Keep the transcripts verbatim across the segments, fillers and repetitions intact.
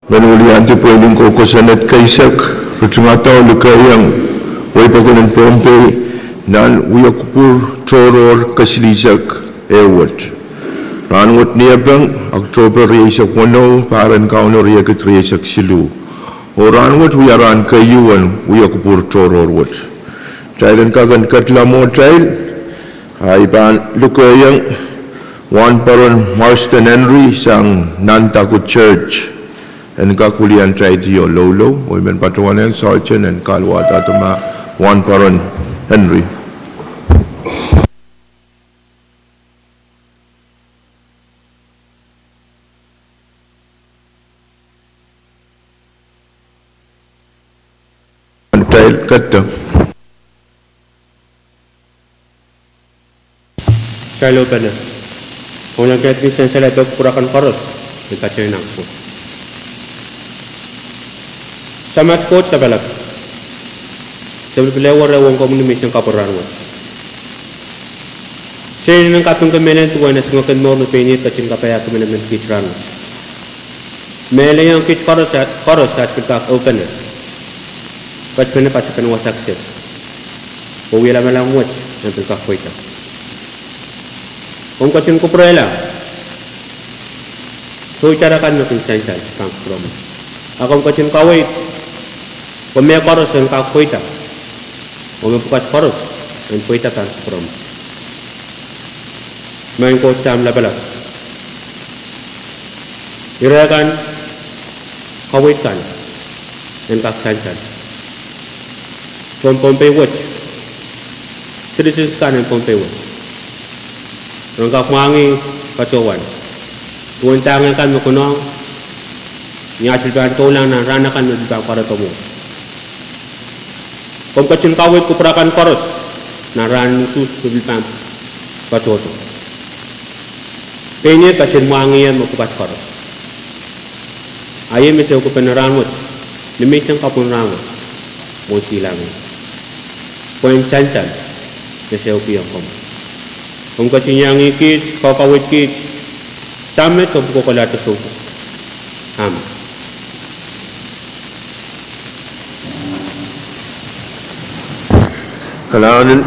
Men weliandi pwehl en kosonned keisek, ritingadau likehiong wehi pokon en Pohnpei nan wiekupwur tohrohr kesilisek ehu wet. Rahnwet Niepeng, Oktohpe rieisek weneu, pahr en Kauno riekid rieisek siluh. Oh rahnwet wia rahn keieu en wiekupwur tohrohr wet. Kitail en kak en ketlamo kitail, a I pahn likehiong Wahnpoaron Marston Henry sang Nandaku Church en kak weliandi oh loulou, oh I men patohwanohng Sergeant en kaluwahda ma Wahnpoaron Henry. Kitail ketido. Kitail opene. Ong nan ketin sansal ape kupwur akan koaros, e patehng nan kupwur. Samat Koht Lapalap, se pil pil ehu were ong komwi ni menseng kapwuralahr wet. Se inenen kapingki mehlel duwen esingek en mour me pein Ihr ketin kapaiahki emenemen kiht rahnwet. Mehlehiong kiht koaros, koaros aht pil kak opene, patpene, patpene wasa kiset, oh wie lamalam wet en pil kak pweida. Komw ketin kupwurehla sohte akan me kin sansal pahn kupwuromwi. A komw ketin kaweid pwe mehkoaros en kak pweida, oh mepwukat koaros en pweida pahn kupwuromwi. Maing Koht Sahm Lapalap, ire kan, kaweid kan en kak sansal soun Pohnpei wet, citizens kan en Pohnpei wet, ren kak mwahngih patohwan duwen dahme kan me konehng, ni aht pil pahn doulahng nan rahn akan me pil pahn karedo mwohd. Komw ketin kaweid kupwur akan koaros nan rahn usuhs me pil pahn patohdo. Pein Ihr ketin mwahngih mepwukat koaros. A Ihr me se kupwurehla rahnwet, ni menseng kapwuralahr wet, mwohn silangin, pwehn sansal me se kupwurehla komwi. Komw ketin iang kiht, kakaweid kiht, Sahm met, oh pwukoa kohla de soutuk. Amen. Kalahngan en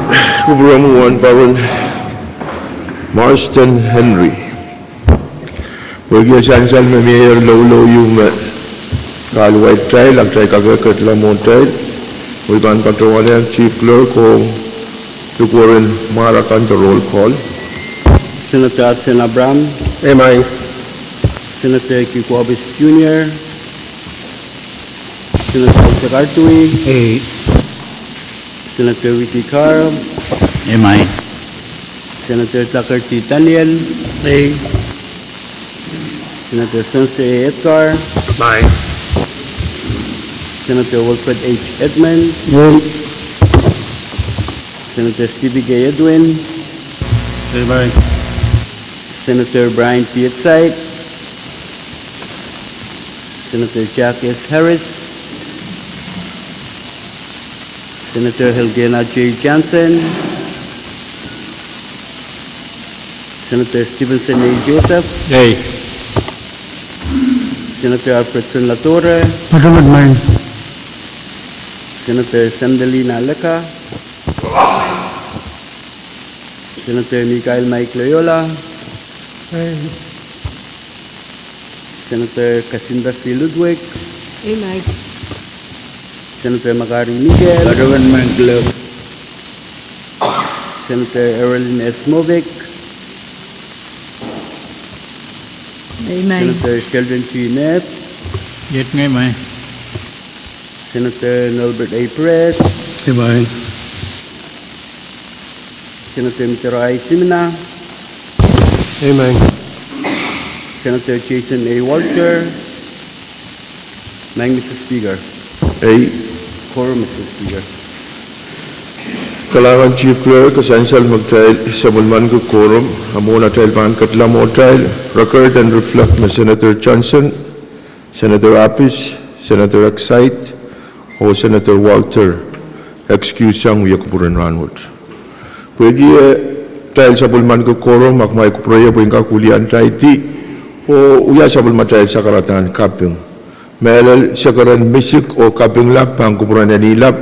kupwuromwi Wahnpoaron Marston Henry. Pwehki sansal me mie loulou ieu me kaluwa kitail, a kitail kak ketlamo kitail, oh I pahn patohwanohng Chief Clerk ong likwerih mwar akan de roll call. Senator Absen Abraham. Ei, maing. Senator Kiko Abes Junior. Senator Isaac Artui. Ei. Senator Ricky Carl. Ei, maing. Senator Tucker T. Daniel. Ei. Senator Spencer A. Edgar. Maing. Senator Wilfred H. Edmund. Ei. Senator Stevie K. Edwin. Ei, maing. Senator Brian Piet Sipe. Senator Jack S. Harris. Senator Elgena J. Johnson. Senator Stevenson A. Joseph. Ei. Senator Alfredson Ladore. Patohwan, maing. Senator Sandelina Leka. Senator Michael Mike Loyola. Ei. Senator Kasinda C. Ludwig. Ei, maing. Senator Makari Miguel. Patohwan, maing Clerk. Senator Erwin S. Movic. Ei, maing. Senator Sheldon G. Knapp. Iet ngehi, maing. Senator Norbert A. Pratt. Ei, maing. Senator Mitero I. Simina. Ei, maing. Senator Jason A. Walter. Maing, Mister Speaker. Ei. Quorum, Mister Speaker. Kalahngan Chief Clerk, e sansal me kitail sapwellimaniki quorum, a mwohn atail pahn ketlamo atail, record en reflect me Senator Johnson, Senator Abis, Senator Exide, oh Senator Walter excuse sang wiekupwur en rahnwet. Pwehki, eh, kitail sapwellimaniki quorum, a kumwail kupwure pwe I en kak weliandi, oh wia sapwellimatail sakaradahn kaping. Mehlel, sekeren misik oh kaping lap pahn kupwuren eni lap.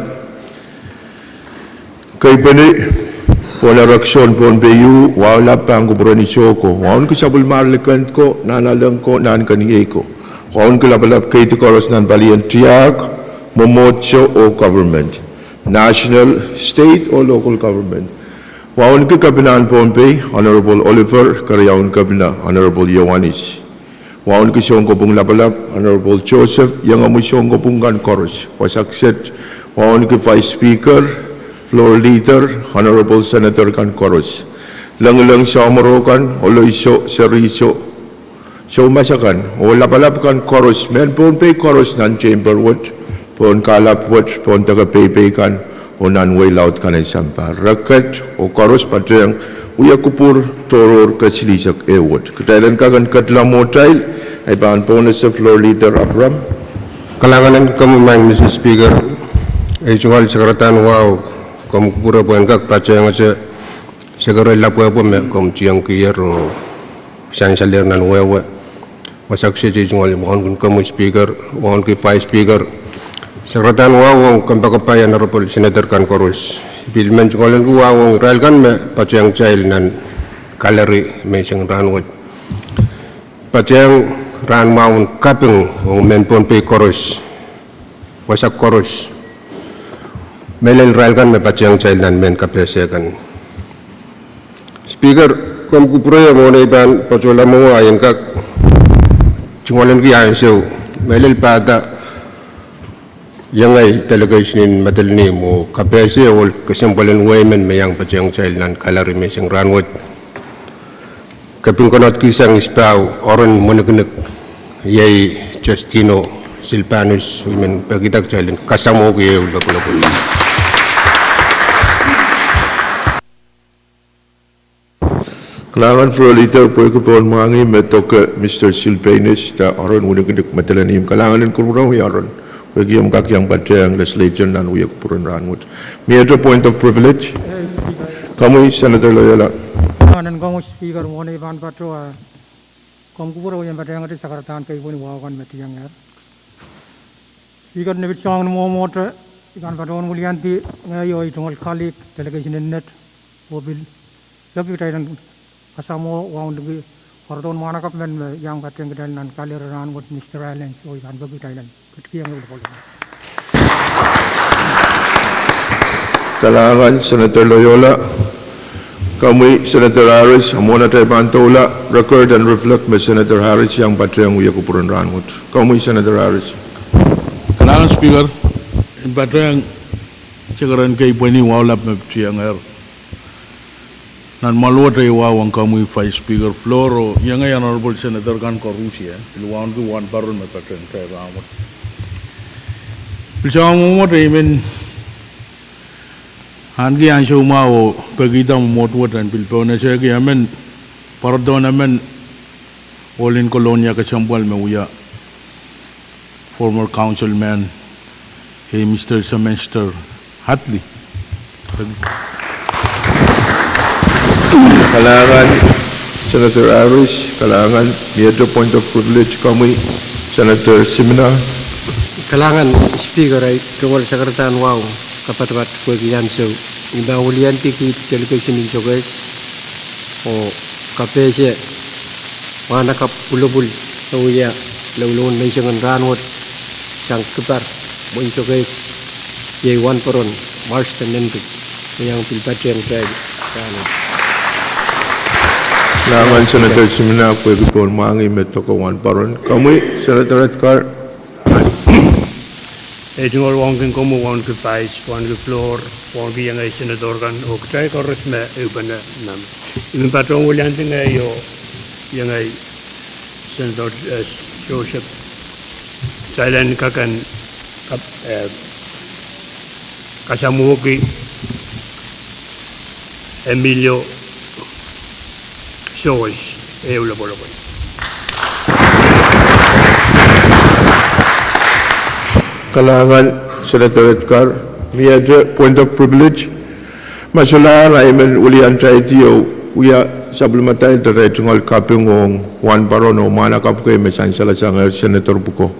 Keipweni, pohn erekiso en Pohnpei U, wahu lap pahn kupwuren Isoko. Wauneki sapwellimar likend ko, nahnalek ko, nahnken iei ko. Wauneki lapalap keidi koaros nan palien tiahk, mwomwohdiso oh government, national, state oh local government. Wauneki Kepinahn Pohnpei, Honorable Oliver, Keriaun Kepina, Honorable Ioanis. Wauneki sounkopwung lapalap, Honorable Joseph, iengomwi sounkopwung kan koaros. Wasa kiset, wauneki Vice Speaker, Floor Leader, Honorable Senator kan koaros. Lengileng, soumworo kan, oloiso, seriso, soumas akan, oh lapalap kan koaros, mehn Pohnpei koaros nan chamber wet, pohn kahlap wet, pohn deke peipei kan, oh nan wehi laud kan en sampah. Re ket oh koaros patehng wia kupwur tohrohr kesilisek ehu wet. Kitail en kak en ketlahng mwohtail, ahi pahn pohnese Floor Leader Abraham. Kalahngan en komwi maing Mister Speaker, ei tungoal sakaradahn wahu, komw kupwure pwehn kak patehngete sekeren lapwehpwe me komw tiengkier oh sansalehr nan wehwe. Wasa kiset ei tungoal wauneki komwi Speaker, wauneki Vice Speaker, sakaradahn wahu ong kompoakepahi Honorable Senator kan koaros. I pil men tungoal wahu ong irail kan me patehng kitail nan gallery menseng rahnwet. Patehng rahn mwahu en kaping ong mehn Pohnpei koaros, wasa koaros. Mehlel irail kan me patehng kitail nan mehn kapehse kan. Speaker, komw kupwure mwohn ei pahn patohla mwowe, I en kak tungoalenki ansou. Mehlel pahda iengei delegation en Madolenihmw oh kapehse ohl kesempwal en wehi men me iang patehng kitail nan gallery menseng rahnwet. Kepin konehng kihsang isipahu Oren Mwenikinik, iei Justino Silbanus, I men pekihda kitail en kasamwohki ehu lopwulopwul. Kalahngan Floor Leader, pwehki pohn mwahngih me doke Mister Silbanus de Oren Mwenikinik Madolenihmw. Kalahngan en kupwuromwi Oren, pwehki omw kak iang patehng legislature nan wia kupwur en rahnwet. Miehte point of privilege? Komwi Senator Loyola. Kalahngan en komwi Speaker, mwohn ei pahn patoh, komw kupwure I en patehngete sakaradahn keipweni wahu kan me tiengehr. Speaker, ni pil soangen mwomwohte, I pahn patohwan wiliandi ngehi oh ei tungoal colleague delegation en Net oh pil peki kitail en kasamwo wauneki pwarodohn mwahnakapw men me iang patehng kitail nan gallery rahnwet, Mister Allens, oh I pahn peki kitail en ketikihong ehu lopwolopwol. Kalahngan Senator Loyola. Komwi Senator Harris, a mwohn atail pahn doula, record en reflect me Senator Harris iang patehng wia kupwur en rahnwet. Komwi Senator Harris. Kalahngan Speaker, I en patehng sekeren keipweni wahu lap me tiengehr. Nan mwahl wet ei wahu ong komwi Vice Speaker, Floor, oh iengei Honorable Senator kan koaros, pil wauneki wahnparon me patehng kitail rahnwet. Pil soangen mwomwohte I men ahneki ansou mwahu oh pekihda mwomwohd wet en pil pohnese ki emen, pwarodohn emen, ohl en Kolonia kesempwal me wia former councilman, iei Mister Semester Hadley. Kalahngan Senator Harris, kalahngan. Miehte point of privilege, komwi Senator Simina. Kalahngan Speaker, ei tungoal sakaradahn wahu kapatapat pwehki ansou. I pahn wiliandi kiht delegation en Sokehs oh kapehse mwahnakapw pwulopwul me wia loulou en menseng en rahnwet sang kipar mwein Sokehs, iei wahnpoaron Marsden Henry, me iang pil patehng kitail rahnwet. Kalahngan Senator Simina, pwehki pohn mwahngih me doke wahnparon. Komwi Senator Edgar. Ei tungoal wauneki komwi, wauneki Vice, wauneki Floor, wauneki iengei Senator kan oh kitail koaros me ehupene nan. I men patohwan wiliandi ngehi oh iengei Senator, eh, Joseph, kitail en kak en kap-, eh, kasamwohki Emilio Soos ehu lopwolopwol. Kalahngan Senator Edgar. Miehte point of privilege? Ma solahr, I men wiliandi oh wia sapwellimatail de ei tungoal kaping ong wahnparon oh mwahnakapw kei me sansalesangehr, Senator Buko.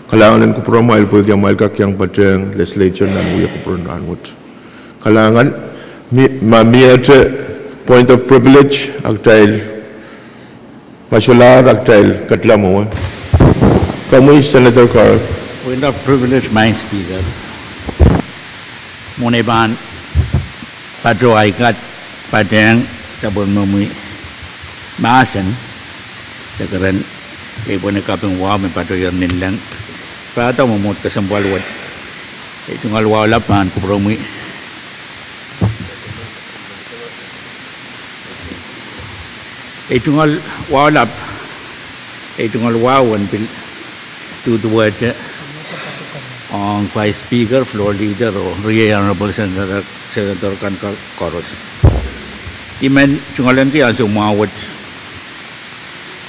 Kalahngan en kupwuromwail pwehki amwail kak iang patehng legislature nan wia kupwuren rahnwet. Kalahngan, mi, ma miehte point of privilege, a kitail, ma solahr a kitail ketlahng mwowe. Komwi Senator Carl. Point of privilege, Madam Speaker. Mwohn ei pahn patoh ahi kat patehng sapwellimomwi mahsen, se keren ei pwene kaping wahu me patohier ninleng. Pahda mwomwohd kesempwal wet. Ei tungoal wahu lap pahn kupwuromwi. Ei tungoal wahu lap, ei tungoal wahu en pil duduwehte ong Vice Speaker, Floor Leader, oh Riei Honorable Senator, Senator kan ko-, koaros. I men tungoalenki ansou mwahu wet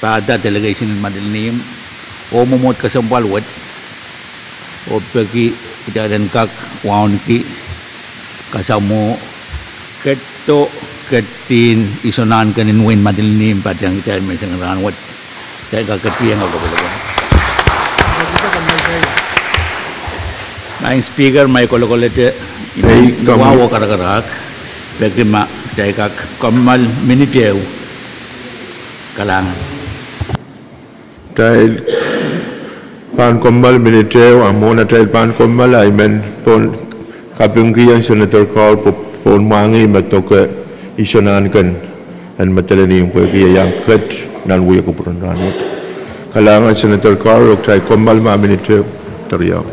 pahda delegation en Madolenihmw, oh mwomwohd kesempwal wet, oh peki kitail en kak wauneki kasamwo ketido, ketidihn Iso Nahnken en wehin Madolenihmw patehng kitail menseng en rahnwet. Kitail kak ketidihong kepwelpwel. Madam Speaker, ma I kolokolete, I men wahu oh karakarahk, peki ma kitail kak kommoal minit ehu. Kalahngan. Kitail pahn kommoal minit ehu, a mwohn atail pahn kommoal, I men pahn kapingkihong Senator Carl pwe, pwe en mwahngih me doke Iso Nahnken en Madolenihmw pwehki e iang ket nan wia kupwuren rahnwet. Kalahngan Senator Carl, oh kitail kommoal mah minit ehu, riau.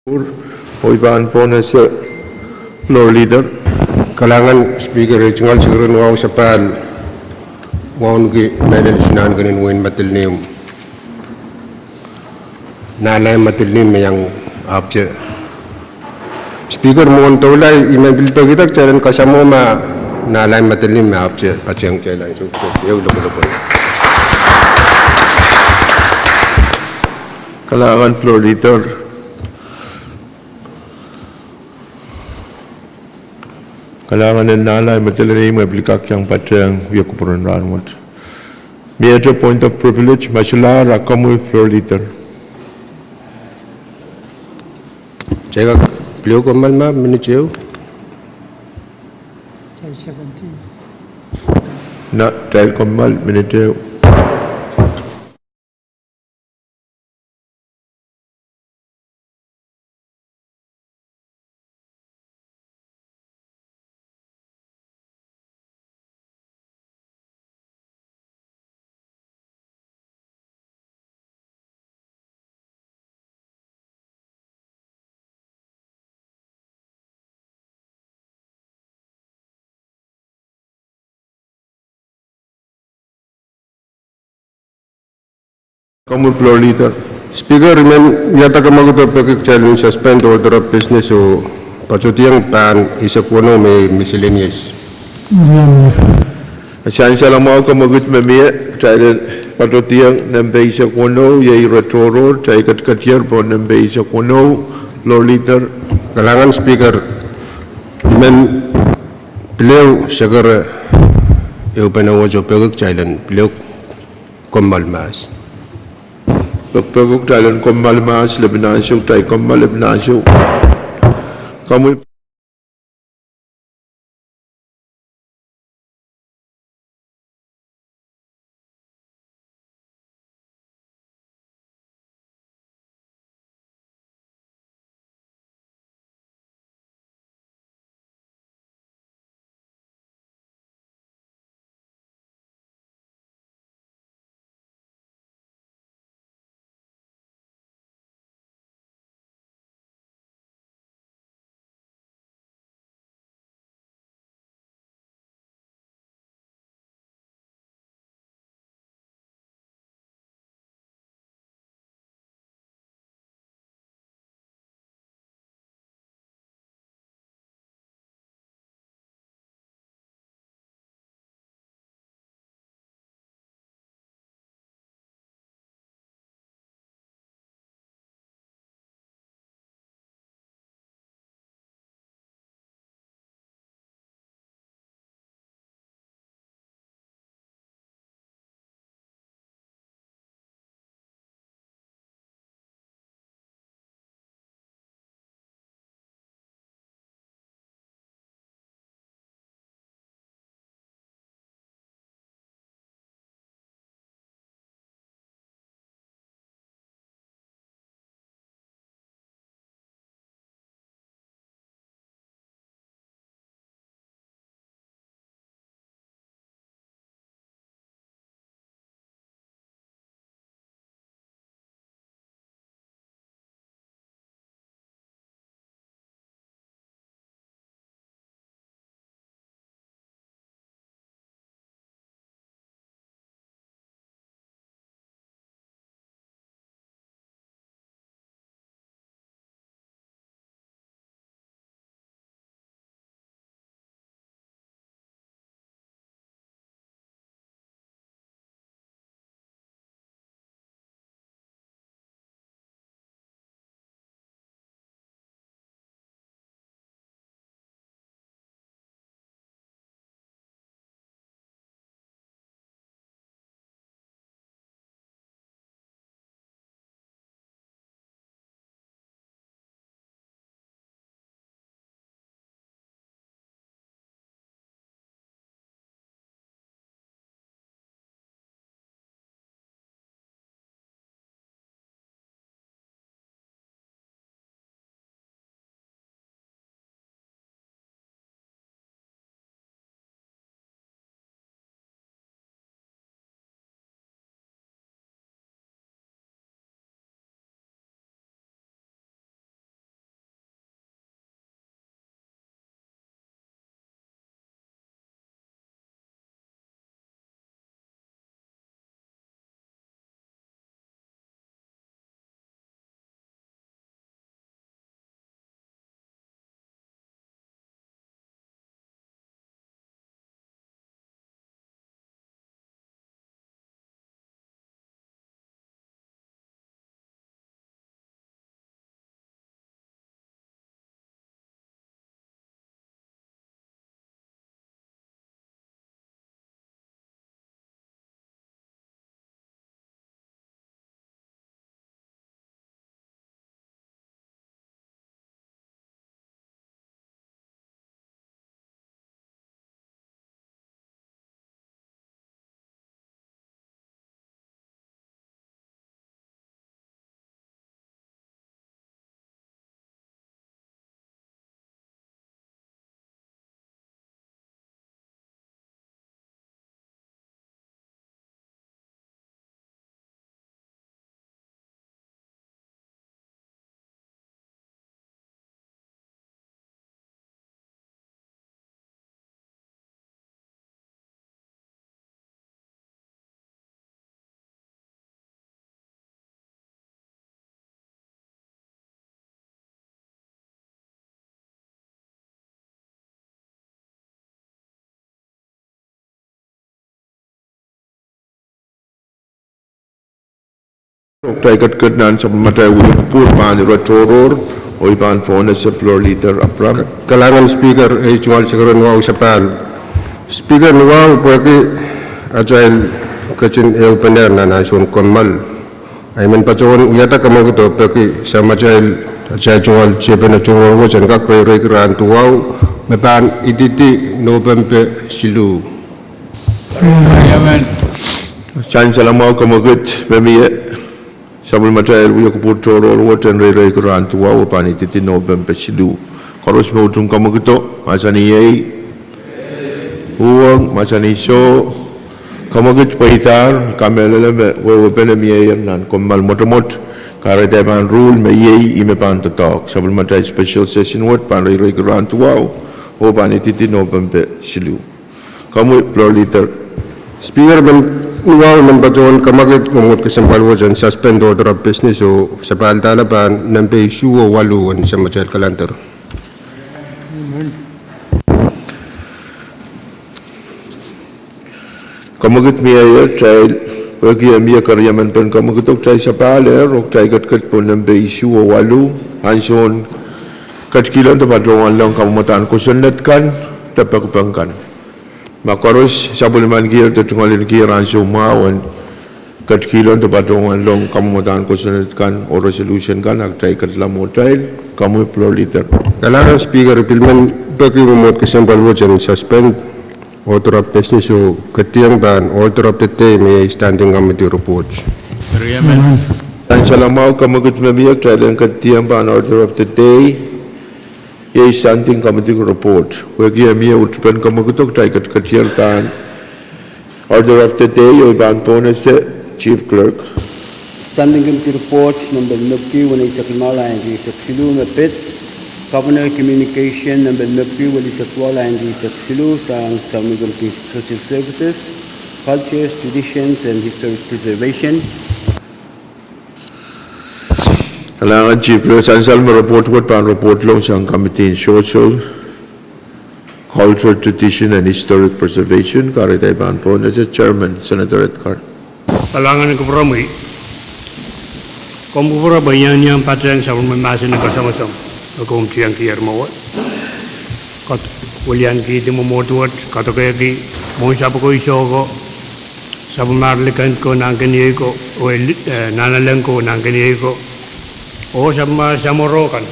Oh I pahn pohnese Floor Leader. Kalahngan Speaker, e tungoal singren wahu sapahl wauneki mehlel sinankenen wehin Madolenihmw. Nahlain Madolenihmw me iang ahpwete. Speaker, mwohn doulahng I men pil pekihda kitail en kasamwo ma nahlain Madolenihmw me ahpwete patehng kitail ansou ehu lopwolopwol. Kalahngan Floor Leader. Kalahngan en nahlain Madolenihmw me pil kak iang patehng wia kupwuren rahnwet. Miehte point of privilege, ma solahr a komwi Floor Leader. Kitail kak pil ehu kommoal ma minit ehu. Kitail kommoal minit ehu. Komwi Floor Leader. Speaker, I men wiahda kamwekid oh peki kitail en suspend order of business oh patohdiong pahn eisek weneu me miscellaneous. Sansal mwahu, kamwekid me mie, kitail en patohdiong nempe eisek weneu, iei ire tohrohr, kitail ketiketier pohn nempe eisek weneu, Floor Leader. Kalahngan Speaker, I men pil ehu sekere ehupene wet oh peki kitail en pil ehu kommoal mahs. Pekpeko kitail en kommoal mahs, lepin ansou, kitail kommoal lepin ansou. Komwi Oktail ketiket nan sapwellimatail wiepe pwuhk pahn ire tohrohr, oh I pahn pwonehsek Floor Leader Abraham. Kalahngan Speaker, ei tungoal sekeren wahu sapahl. Speaker, ni wahu pwehki atail ketin ehupene nan ansoun kommoal, I men patohwan wiahda kamwekid oh peki samatail, atail tungoal tiepene tohrohr wet en kak reireiki rahn duwau, me pahn ididi Nopempe siluh. Sansal mwahu kamwekid me mie, sapwellimatail wiepe pwuhk tohrohr wet en reireiki rahn duwau oh pahn ididi Nopempe siluh. Koaros me utung kamwekido, mahsanih ei. Uhwong, mahsanih soh. Kamwekid pweidahr, kamehlele me wehwehpen mieier nan kommoal mwotomwot. Kahrehda pahn ruhl me iei ih me pahn doadoahk. Sapwellimatail special session wet pahn reireiki rahn duwau oh pahn ididi Nopempe siluh. Komwi Floor Leader. Speaker, men, ni wahu men patohwan kamwekid mwomwohd kesempwal wet en suspend order of business oh sapahl dahla pahn nempe isuh oh waluh en samatail calendar. Kamwekid mieier, kitail, pwehki e mie keriemen pen kamwekido, kitail sapahl ehr oh kitail ketiket pohn nempe isuh oh waluh, ansoun ketikihlen de patohwanlahng kamwomwdahn kosonned kan de pekipek kan. Ma koaros sapwellimanikier de tungoalinkier ansou mwahu en ketikihlen de patohwanlahng kamwomwdahn kosonned kan oh resolution kan, a kitail ketla mwohtail. Komwi Floor Leader. Kalahngan Speaker, I pil men peki mwomwohd kesempwal wet en suspend order of business oh ketieng pahn order of the day me iei standing committee report. Sansal mwahu, kamwekid me mie, kitail en ketieng pahn order of the day, iei standing committee report. Pwehki e mie utupen kamwekido, kitail ketiketier pahn order of the day oh I pahn pwonehsek Chief Clerk. Standing Committee Report nempe limepwiki weneisek limau, lain rieisek siluh me pid Governor Communication nempe limepwiki welisek duwau, lain rieisek siluh, sang Standing Committee Social Services, Cultures, Traditions and Historic Preservation. Kalahngan Chief Clerk, sansal me report wet pahn reportlong sang Committee on Social, Culture, Tradition and Historic Preservation, kahrehda I pahn pwonehsek Chairman, Senator Edgar. Kalahngan kupwuromwi. Komw kupwure pwe I iang patehng sapwellimomwi mahsen en kasongosong me komw tiengkier mwowe. Weliankihdi mwomwohd wet, kadokehki mwohn sapwoko iso ko, sapwellimar liken ko, nan keniei ko, oh, eh, nanalek ko, nan keniei ko, oh sapwellimar samworo kan,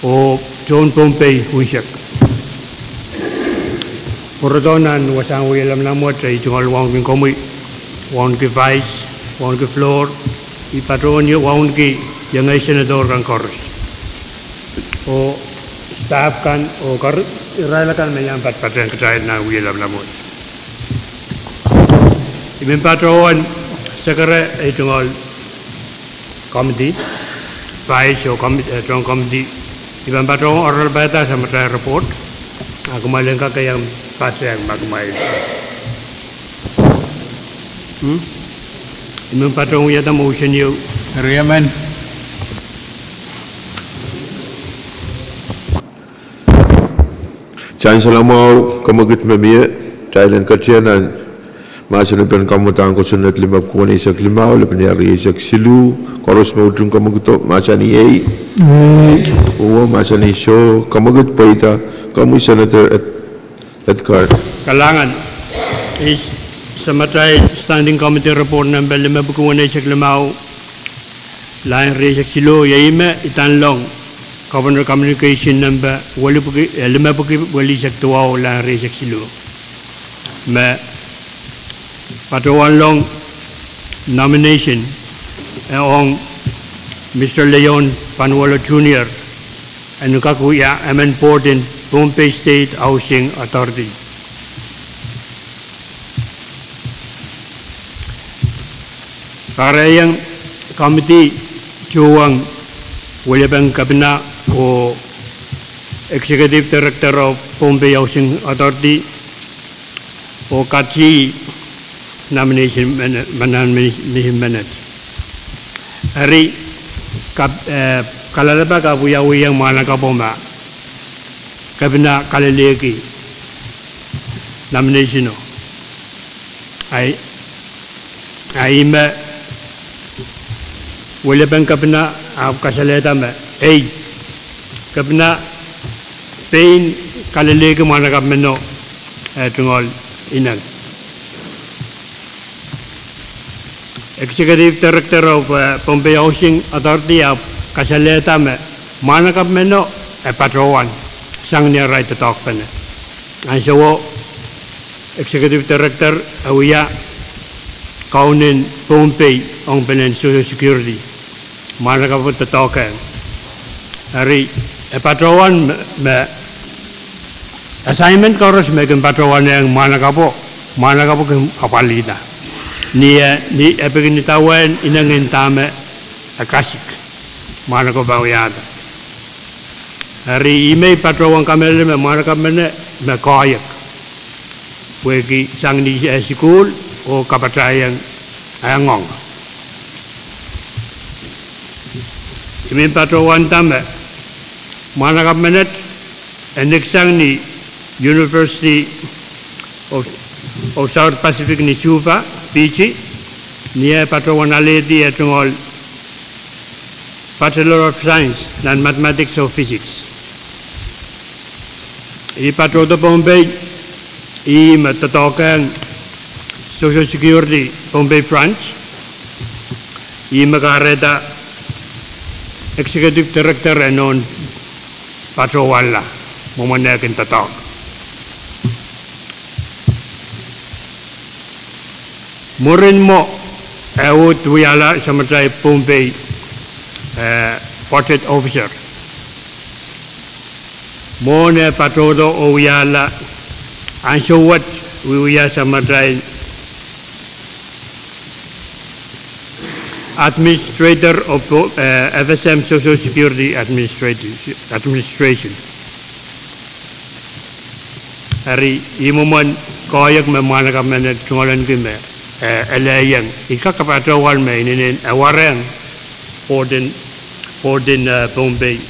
oh tohn Pohnpei unsek. Pwurodo nan wasahn wia lamalam wet, I tungoal wauneki komwi, wauneki Vice, wauneki Floor, I patohwan wauneki iengei Senator kan koaros, oh staff kan, oh irail akan me iang patpatehng kitail nan wia lamalam wet. I men patohwan sekere ei tungoal committee, Vice oh, eh, tohn committee, I pahn patohwan oaralpahda samatail report, a kumwail en kak iang patehng ma kumwail, I men patohwan wiahda motion ieu. Riemen. Sansal mwahu, kamwekid me mie, kitail en ketieng nan mahsen en limpoak en kamwomwdahn kosonned limepwiki weneisek limau, lepin rieisek siluh. Koaros me utung kamwekido, mahsanih ei. Uhwong, mahsanih soh. Kamwekid pweida, komwi Senator Ed-, Edgar. Kalahngan, samatail Standing Committee Report nempe limepwiki weneisek limau, lain rieisek siluh, iei me idanlong Governor Communication nempe limepwiki welisek duwau, lain rieisek siluh, me patohwanlong nomination ong Mister Leon Panuolo Junior en kak wia emen board en Pohnpei State Housing Authority. Kahrehiong committee tuhwong weliepen kepina oh Executive Director of Pohnpei Housing Authority oh katido nomination menet. Eri, kalelapak ahpw wiawiong mwahnakapwo ma kepina kalelehki nomination o, a ih me Welipen kepina ahpw kasalehda me, ei, kepina pein kalelehki mwahnakapw meno, eh, tungoal ineng. Executive Director of, eh, Pohnpei Housing Authority ahpw kasalehda me mwahnakapw meno e patohwan sang ni arail doadoahkpene. Ansouo Executive Director e wia kaunen Pohnpei ong penen Social Security. Mwahnakapwo doadoahk ong. Eri, e patohwan me, me assignment koaros me kin patohwan ong mwahnakapwo, mwahnakapwo kin apwalihda. Ni e, ni e peki ni dawehn ineng en dahme e kasik, mwahnakapwo pahn wiahda. Eri, ih me I patohwan kamehlele me mwahnakapw meno me koahiek. Pwehki sang ni eh sukuhl oh kapatahieng eh ngoang. I men patohwanda me mwahnakapw menet e nek sang ni University of, of South Pacific ni Suva, Fiji, ni eh patohwan alehdi eh tungoal Bachelor of Science nan Mathematics oh Physics. Ih patohdo Pohnpei, ih me doadoahk ong Social Security Pohnpei Branch, ih me kahrehda Executive Director e nohn patohwala mwomwen eh kin doadoahk. Mwurin mwo, e uhd wiahla samatail Pohnpei, eh, Budget Officer. Mwohn eh patohdo oh wiahla, ansou wet wiwia samatail Administrator of, eh, F S M Social Security Administrati-, Administration. Eri, ih mwomwen koahiek me mwahnakapw menet tungoalenki me, eh, elehieng. I kak patohwan me inenen e warehng board en, board en, eh, Pohnpei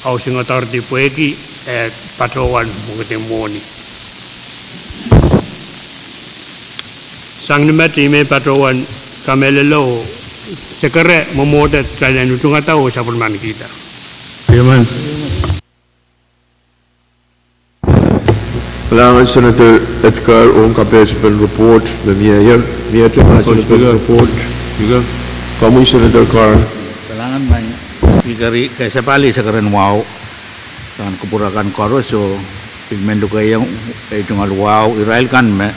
Housing Authority pwehki, eh, patohwan mwekid en mwohni. Sang ni met I men patohwan kamehlele oh sekere mwomwohdiso en utungada oh sapwellimanikihda. Amen. Kalahngan Senator Edgar ong kapehsepen report me mieier, miehte mahsen en report. Speaker. Komwi Senator Carl. Kalahngan Madam Speaker, I kesempwal sekeren wahu pahn kupwure kan koaros oh I men lukehiong ei tungoal wahu irail kan me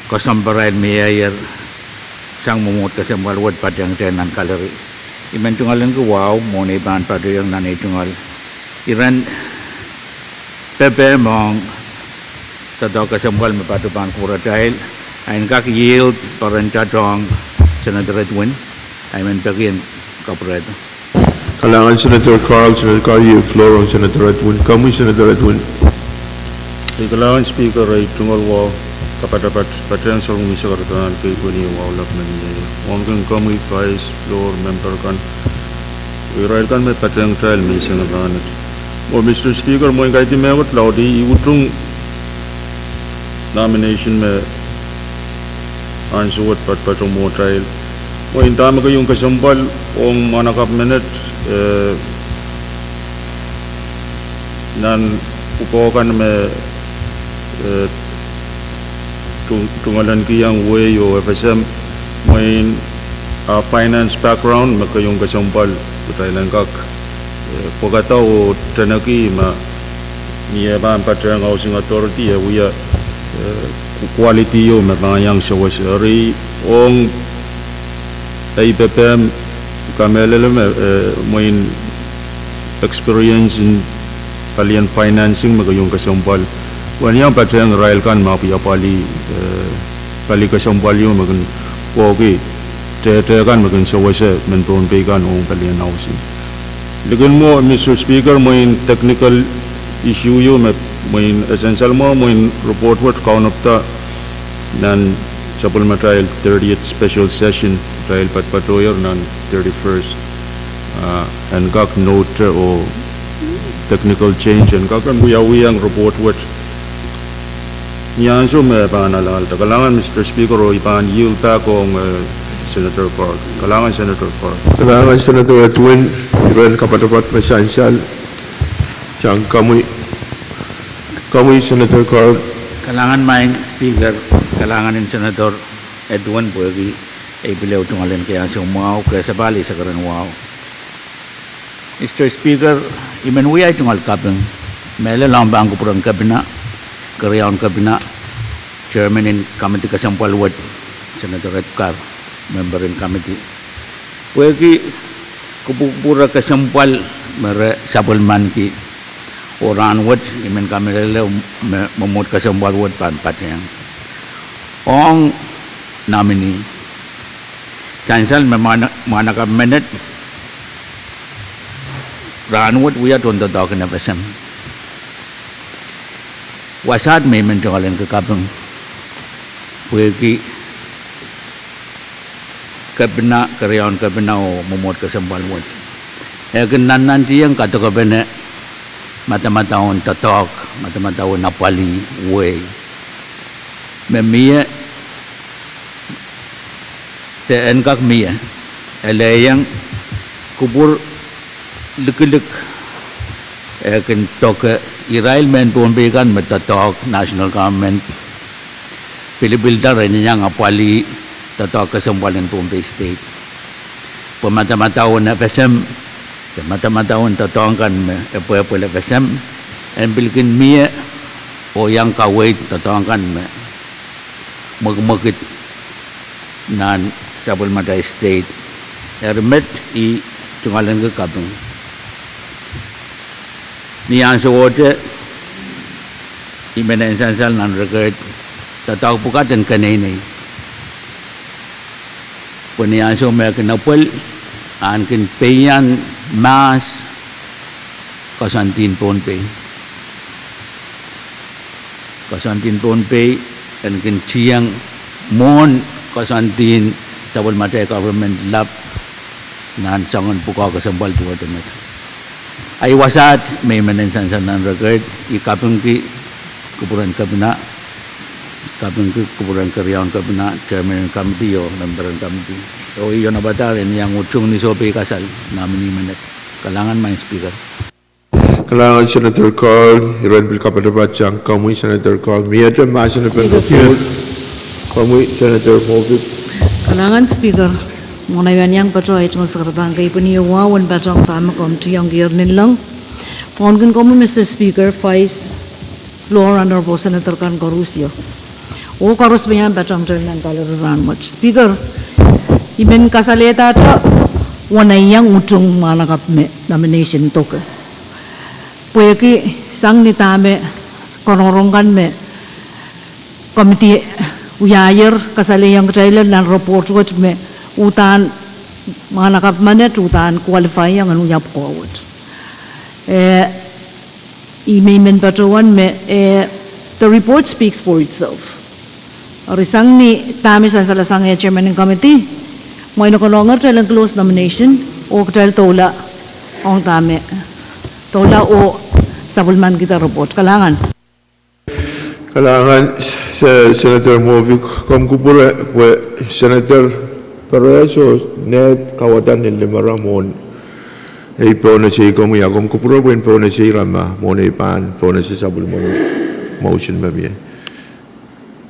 kesempwal irail mieier sang mwomwohdiso kesempwal wet patehng nan gallery. I men tungoalenki wahu mwohn ei pahn patohiong nan ei tungoal iren pepehm ong doadoahk kesempwal me patohwan pahn kupwuratail, a I en kak yield peren doadoahk ong Senator Edwin, a I men peki en kapwurehda. Kalahngan Senator Carl, Senator Carl, iei floor ong Senator Edwin. Komwi Senator Edwin. Ei kalahngan Speaker, ei tungoal wahu kapatapat patehng salongmi sakaradahn kei pweni wahu lap me mieier. Wauneki komwi vice, floor, member kan, irail kan me patehng kitail menseng rahnwet. Oh Mister Speaker, mwein kaidehn mehkot laud I utung nomination me ansou wet patopato mwohtail. Mwein dahme keieu kesempwal ong mwahnakapw menet, eh, nan pwukoa kan me, eh, tung-, tungoalenkihong wehi oh F S M, mwein ah finance background me keieu kesempwal kitail en kak, eh, pwekada oh teneki ma ni eh pahn patehng Housing Authority e wia, eh, quality ieu me pahn iang sewese. Eri ong ei pepehm, kamehlele me, eh, mwein experience en palien financing me keieu kesempwal. Wen iang patehng irail kan me apwalih, eh, pali kesempwal ieu me kin pwouki tehte kan me kin sewese men Pohnpei kan ong palien housing. Likin mwo Mister Speaker, mwein technical issue ieu me mwein ese salimen mwein report wet kaunopda nan sapwellimatail thirtieth special session, atail patopatohier nan thirty-first. Ah, en kak note oh technical change en kak en wiawihong report wet ni ansou me pahn alahlda. Kalahngan Mister Speaker, oh I pahn yield back ong, eh, Senator Carl. Kalahngan Senator Carl. Kalahngan Senator Edwin, iren kapatapat me sansal. Sang komwi, komwi Senator Carl. Kalahngan maing Speaker, kalahngan en Senator Edwin pwehki ei pil ehu tungoal en keieun mwahu, kesepahl ei sakaradahn wahu. Mister Speaker, I men wia ei tungoal kaping. Mehlel ahmw pahn kupwuren kepina, keriaun kepina, chairman en komidi kesempwal wet, Senator Edgar, member en komidi. Pwehki kupwukupwure kesempwal me re sapwellimaniki. Oh rahnwet I men kamehlele me mwomwohd kesempwal wet pahn patehng ong nominee. Sansal me mwahnakapw menet rahnwet wia tohn doadoahk en F S M. Wasaht me I men tungoal en kaping pwehki kepina, keriaun kepina oh mwomwohd kesempwal wet, e kin nannantihong kadokepene madamadau en doadoahk, madamadau en apwalih wehi me mie de en kak mie, elehiong kupwur likilik e kin doke irail mehn Pohnpei kan me doadoahk national government pilipilda re iang apwalih doadoahk kesempwal en Pohnpei State. Pwe madamadau en F S M de madamadau en doadoahk kan me epwehpwel F S M en pil kin mie oh iang kaweid doadoahk kan me mwekimwekid nan sapwellimatail state. Eri met I tungoal en kaping. Ni ansowohte I men en sansal nan record doadoahk pwukat en keneinei. Pwe ni ansou me e kin epwel, ahn kin peian mahs koasoandien Pohnpei. Koasoandien Pohnpei en kin tieng mwohn koasoandien sapwellimatail government lap nan soangen pwukoa kesempwal duwehte met. Ahi wasaht me I men en sansal nan record, I kapingki kupwuren kepina, kapingki kupwuren keriaun kepina, chairman en komidi oh member en komidi. Oh I onopadahr en iang utung ni sohpei kasal nominee menet. Kalahngan maing Speaker. Kalahngan Senator Carl, iren pil kapatapat sang komwi Senator Carl, miehte mahsen en pahn report. Komwi Senator Movic. Kalahngan Speaker, mwohn ahi iang patoh ahi tungoal sakarada kei pwe ni e wahu en patohng dahme komw tiongkier ni leng. Wauneki komwi Mister Speaker, Vice, Floor, Honorable Senator kan koarusie oh koaros me iang patohng kitail nan gallery rahnwet. Speaker, I men kasalehdahte uwen ahi iang utung mwahnakapw me nomination doke. Pwehki sang ni dahme korongorong kan me komidi wiahier kasalehiong kitail nan report wet me uhdahn mwahnakapw menet uhdahn qualify iang en wia pwukoa wet. Eh, I men men patohwan me, eh, the report speaks for itself. Eri sang ni dahme sansalasang eh chairman en komidi, mwein e konehng kitail en close nomination oh kitail doula ong dahme, doula oh sapwellimankihda report. Kalahngan. Kalahngan, Se-, Senator Movic, komw kupwure pwe Senator Perez oh Ned kauwada ni limara mwohn ei pohnese komwi, a komw kupwure pwe en pohnese ira ma mwohn ei pahn pohnese sapwellimomwi motion me mie.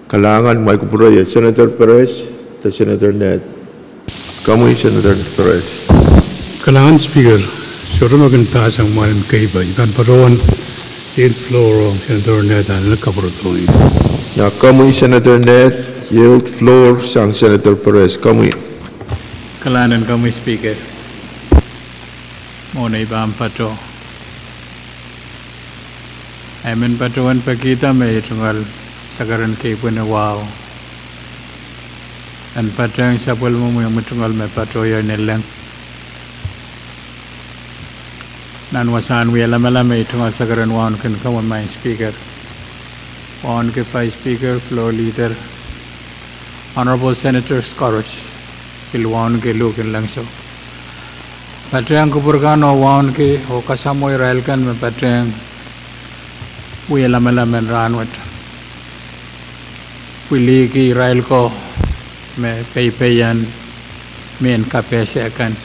Kalahngan, ma I kupwure ie Senator Perez de Senator Ned. Komwi Senator Perez. Kalahngan Speaker, sohte me kin pahsang mwahl en keipa, I pahn patohwan yield floor ong Senator Ned en kapwuredohng. Ia komwi Senator Ned, yield floor sang Senator Perez, komwi. Kalahngan komwi Speaker. Mwohn ei pahn patoh, I men patohwan pekihda me I tungoal sakaradahn kei pwene wahu en patehng sapwellimomwi omwi tungoal me patohier ni leng. Nan wasahn wie lamalam me I tungoal sakaradahn wauneki komwi maing Speaker, wauneki Vice Speaker, Floor Leader, Honorable Senators koaros, pil wauneki luhk en langso. Patehng kupwur kan oh wauneki oh kasamwo irail kan me patehng wie lamalam en rahnwet. Pwiliki irail ko me peipeian mehn kapehse kan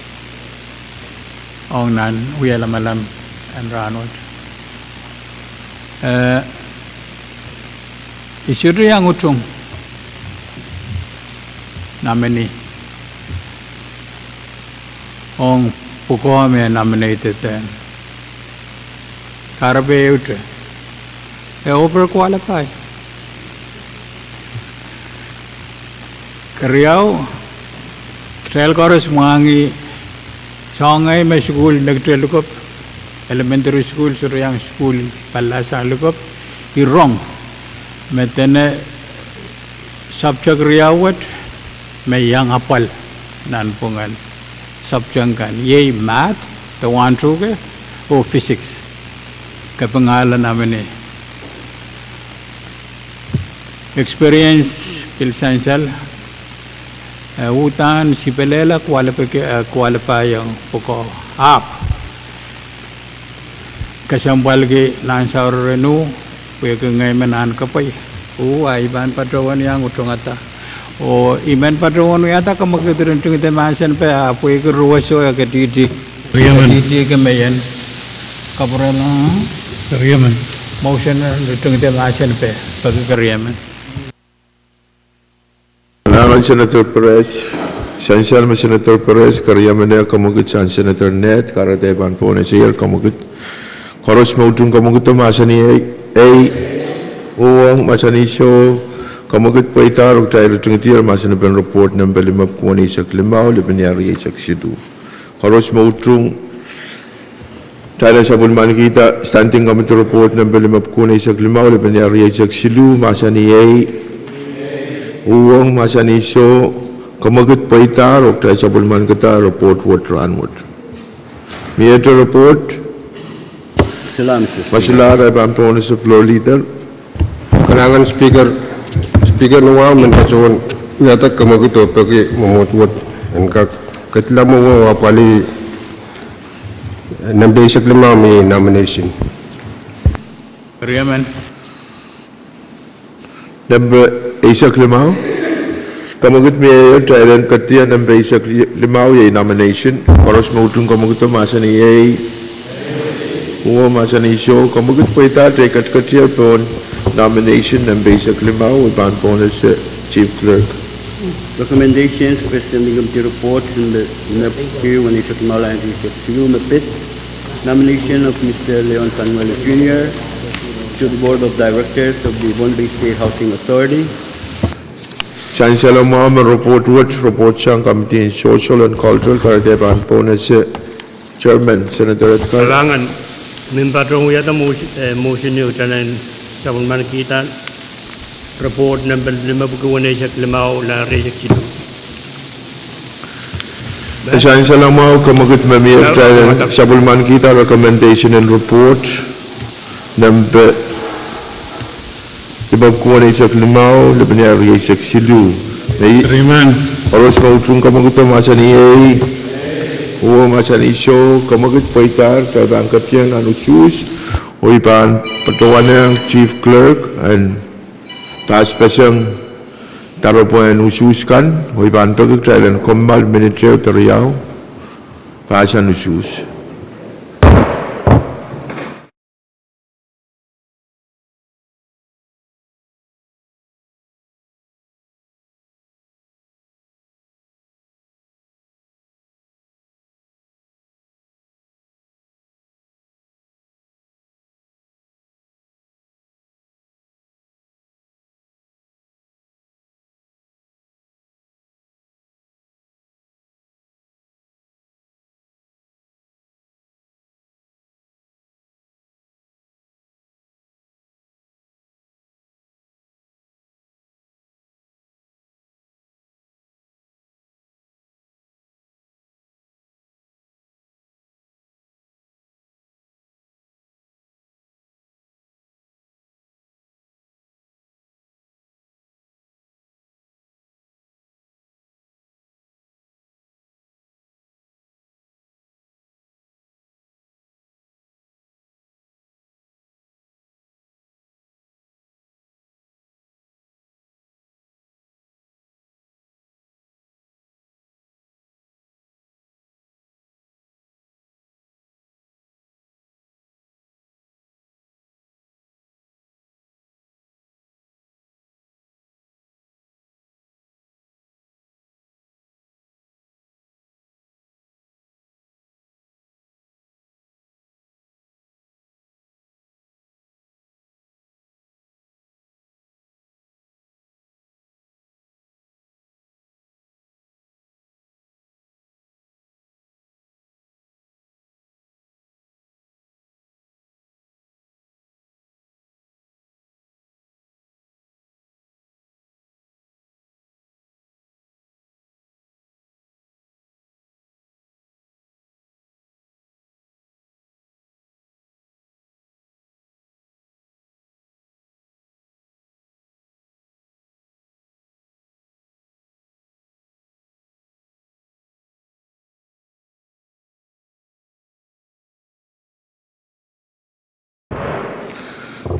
ong nan wia lamalam en rahnwet. Eh, I sohte iang utung nominee ong pwukoa me nominated, eh, kahrepe ehute. E over qualify. Keriau, kitail koaros mwahngih soahng ngehi me sukuhl nekte likopw, elementary school, sohte iang sukuhl pallahsang likopw, I rong me dene subject riau wet me iang apwal nanpwungen subject kan, iei math, de wahn tuhke, oh physics. Kapingala nominee. Experience pil sansal, eh, uhdahn sipelehla qualifi-, eh, qualify ong pwukoa. Ahpw kesempwalki nan saureren uh, pwehki ngehi me nan kapwai. Uh, a I pahn patohwan iang utungada. Oh I men patohwan wiahda kamwekid ren tingida mahsen pe, a pwehki ruweso e ketihtik. Riemen. Ketihtik me ien. Kapwurala. Riemen. Motion ren tingida mahsen pe, peki keriemen. Kalahngan Senator Perez, sansal me Senator Perez keriemen, kamwekid sang Senator Ned, kahrehda e pahn pohnese kamwekid. Koaros me utung kamwekido mahsanih ei, ei, uhwong mahsanih soh, kamwekid pweidahr oh kitail ritingdier mahsen pen report nempe limepwuko weneisek limau, lepin ehu rieisek siluh. Koaros me utung, kitail en sapwellimanikihda Standing Committee Report nempe limepwuko weneisek limau, lepin ehu rieisek siluh, mahsanih ei, uhwong mahsanih soh, kamwekid pweidahr oh kitail sapwellimanikihda report wet rahnwet. Miehte report? Solahr, Mister Speaker. Solahr, e pahn pohnese Floor Leader. Kalahngan Speaker, Speaker, ni wahu men patohwan wiahda kamwekid oh peki mwomwohd wet en kak ketilong me uhwong apwalih nempe eisek limau me iei nomination. Riemen. Nempe eisek limau. Kamwekid mie, kitail en ketido nempe eisek li-, limau iei nomination. Koaros me utung kamwekido mahsanih ei, uhwong mahsanih soh, kamwekid pweidahr, kitail ketiketier pohn nomination nempe eisek limau, I pahn pohnese Chief Clerk. Recommendations, President, Committee Report, limepwuko weneisek limau, line rieisek siluh me pid. Nomination of Mister Leon Samuel Junior to the Board of Directors of the Pohnpei State Housing Authority. Sansal mwahu me report wet, report sang Committee on Social and Cultural, kahrehda e pahn pohnese Chairman, Senator Edgar. Kalahngan, men patohwan wiahda motion, eh, motion ieu, kitail en sapwellimanikihda report nempe limepwuko weneisek limau, line rieisek siluh. Sansal mwahu, kamwekid me mie, kitail en sapwellimanikihda recommendation en report nempe limepwuko weneisek limau, lepin ehu rieisek siluh. Riemen. Koaros me utung kamwekido mahsanih ei, uhwong mahsanih soh, kamwekid pweidahr, kitail pahn ketier nan usuhs, oh I pahn patohwanehng Chief Clerk en passpaseng doaropwe en usuhs kan, oh I pahn peki kitail en kommoal minit ehu de riau, pahsan usuhs.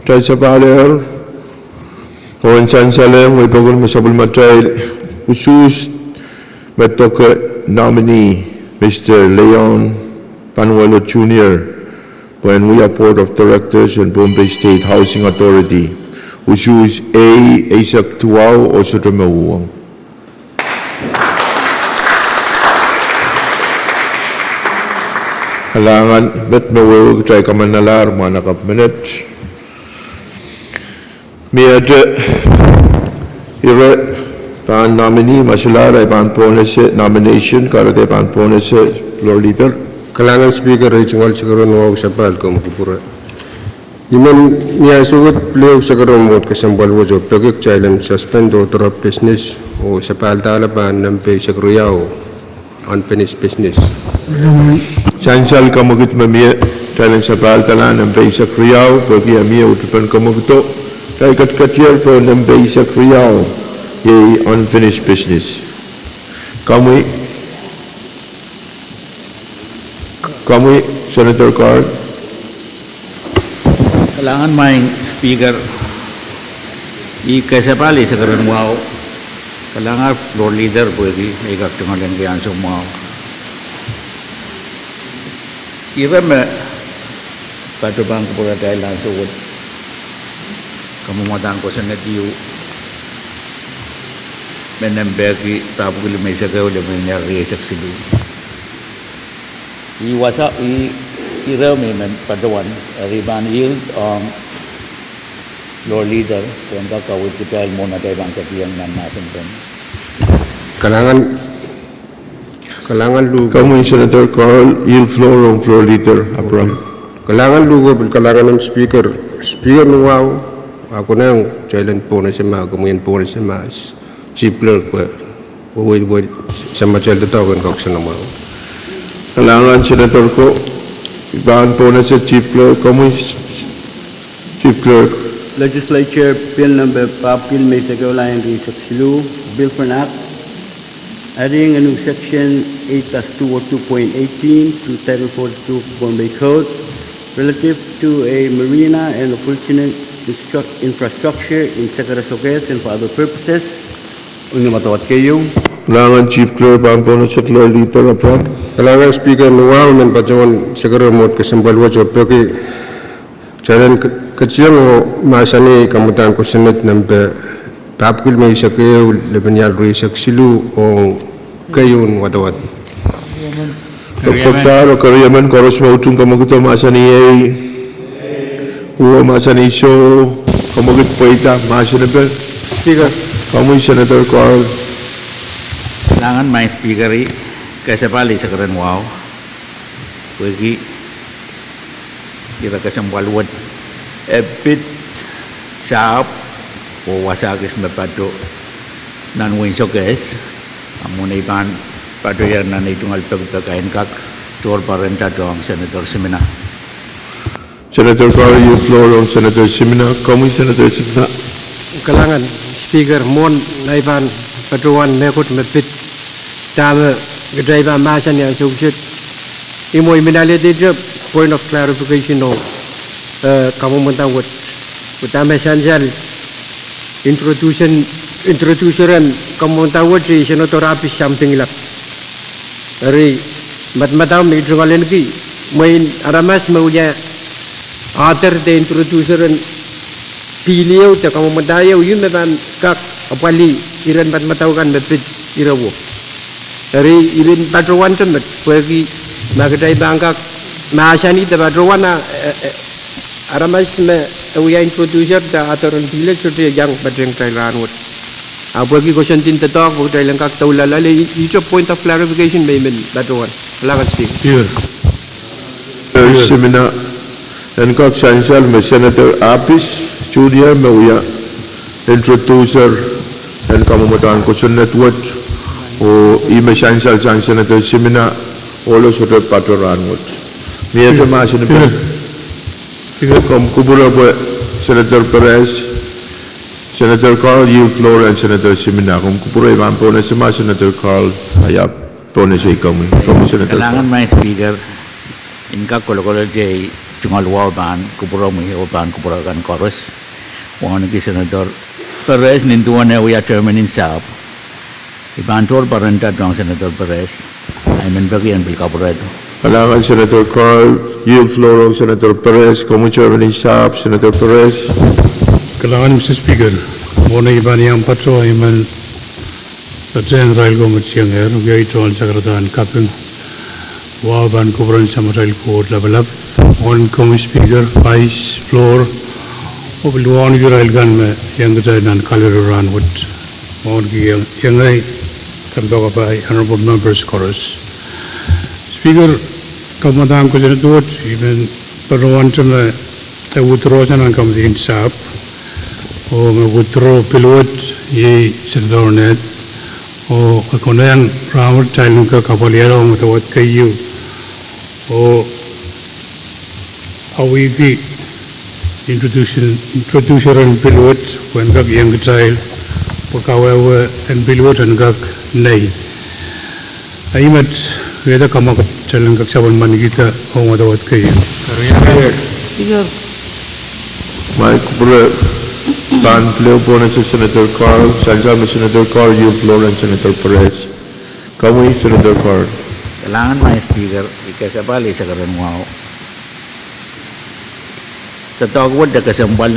Kitail sapahl ehr, oh en sansal ong wei pokon me sapwellimatail usuhs me doke nominee, Mister Leon Panuelo Junior, pwehn wia Board of Directors en Pohnpei State Housing Authority, usuhs A eisek duwau oh sohte me uhwong. Kalahngan met me wehwehki kitail kamanalahr mwahnakapw menet. Miehte ire pahn nominee, ma solahr, I pahn pohnese nomination, kahrehda I pahn pohnese floor leader. Kalahngan Speaker, ei tungoal sakaradahn wahu sapahl komw kupwure. I men ni ansou wet pil ehu sakaradahn mwohd kesempwal wet oh peki kitail en suspend oh doaropw business oh sapahldahr pahn nempe eisek riau, unfinished business. Sansal kamwekid me mie, kitail en sapahldahr nempe eisek riau, pwehki e mie utupen kamwekido, kitail ketiketier pohn nempe eisek riau, iei unfinished business. Komwi, komwi Senator Carl. Kalahngan Maing Speaker, ih kesepahl ei sakaradahn wahu. Kalahngan floor leader pwehki ei kak tungoal en ki ansou mwahu. Ire me patohwan kupwuratail ansou wet, kamwomwdahn kosonned ieu me nempehki pahpwiki limeisek ehu, lepin ial rieisek siluh. Ih wasa, ih ire me I men patohwan, eri I pahn yield ong floor leader pwehn kak kaweid kitail mwohn atail pahn ketieng nan mahsen pen. Kalahngan, kalahngan luhk. Komwi Senator Carl, yield floor ong floor leader Abraham. Kalahngan luhk oh pil kalahngan en Speaker, Speaker ni wahu, a konehng kitail en pohnese ma, komwi en pohnese ma Chief Clerk pwe wehwei, wehwei samatail doadoahk en kak sene mwahu. Kalahngan Senator ko, I pahn pohnese Chief Clerk, komwi Chief Clerk. Legislature Bill Number pahpwiki limeisek ehu, lien rieisek siluh, Bill for an Act adding a new section eight dash two oh two point eighteen to Title forty-two Pohnpei Code relative to a marina and aquaculture instru-, infrastructure in Sekere Sokehs and for other purposes. Ih me wadawad keieu. Kalahngan Chief Clerk pahn pohnese floor leader Abraham. Kalahngan Speaker ni wahu, I men patohwan sakaradahn mwohd kesempwal wet oh peki kitail en ke-, ketieng oh mahsanih kamwomwdahn kosonned nempe pahpwiki limeisek ehu, lepin ial rieisek siluh ong keieun wadawad. Pwekpwekdahr oh keriemen koaros me utung kamwekido mahsanih ei, uwen mahsanih soh, kamwekid pweida mahsen epe. Speaker. Komwi Senator Carl. Kalahngan Maing Speaker, ih kesepahl ei sakaradahn wahu, pwehki ire kesempwal wet e pid sahpw oh wasa kis me patoh nan wehin Sokehs, a mwohn ei pahn patohier nan ei tungoal pekipek, I en kak tohr poarenda ong Senator Simina. Senator Carl, yield floor ong Senator Simina. Komwi Senator Simina. Kalahngan Speaker, mwohn ei pahn patohwan mehkot me pid dahme kitail pahn mahsanih ansou kiset, I mwo I men alehdi point of clarification ong, eh, kamwomwdahn wet. Pwe dahme sansal introducer, introducer en kamwomwdahn wet, Senator Abis Sampinglap. Eri madamadau me I tungoal en ki, mwein aramas me wia author de introducer en bill ieu de kamwomwdahn ieu, ih me pahn kak apwalih iren madamadau kan me pid irewo. Eri I men patohwante met pwehki ma kitail pahn kak mahsanih de patohwan, eh, eh, aramas me wia introducer de author en bill sohte iang patehng kitail rahnwet. A pwehki kosonned doadoahk pwe kitail en kak doula loale, ih, ihte point of clarification me I men patohwan. Kalahngan Speaker. Simina, en kak sansal me Senator Abis Junior me wia introducer en kamwomwdahn kosonned wet, oh ih me sansal sang Senator Simina, ohlo sohte patoh rahnwet. Miehte mahsen epe? Komw kupwure pwe Senator Perez, Senator Carl, yield floor ong Senator Simina. Komw kupwure, I pahn pohnese ma Senator Carl, a I ahpw pohnese komwi. Komwi Senator. Kalahngan Maing Speaker, I en kak kolokolete tungoal wahu pahn kupwuromwi oh pahn kupwure kan koaros. Wauneki Senator Perez, nin duwen eh wia term en sahpw, I pahn tohr pwarenda ong Senator Perez, I men peki en pil kapwurehdo. Kalahngan Senator Carl, yield floor ong Senator Perez, komwi term en sahpw, Senator Perez. Kalahngan Mister Speaker, mwohn ei pahn iang patohwan I men patehng irail ko me tiengehr, oh I tohn sakarada en kaping wahu pahn kupwuren Samatail Koht Lapalap, mwohn komwi Speaker, Vice, floor, oh pil wauneki irail kan me iang kitail nan kalelo rahnwet, mwohn ki iang, iang ei kompoakepahi, honorable members koaros. Speaker, kamwadang kosonned wet, I men patohwante me e withdraw sang nan committee en sahpw, oh me withdraw pil wet iei Senator Ned, oh e konehng rahnwet kitail en kak apwalihala ong wadawad keieu, oh awihki introducer en pil wet pwehn kak iang kitail, pwe kawehwe en pil wet en kak nei. Ahi met, wehda kamwakid kitail en kak sapwellimanikihda ong wadawad keieu. Speaker. Speaker. Ma I kupwure pahn pil ehu pohn Senator Carl, sansal me Senator Carl, yield floor en Senator Perez. Komwi Senator Carl. Kalahngan Madam Speaker, I kesempwal eisek erein wahu. Doadoahk wet de kesempwal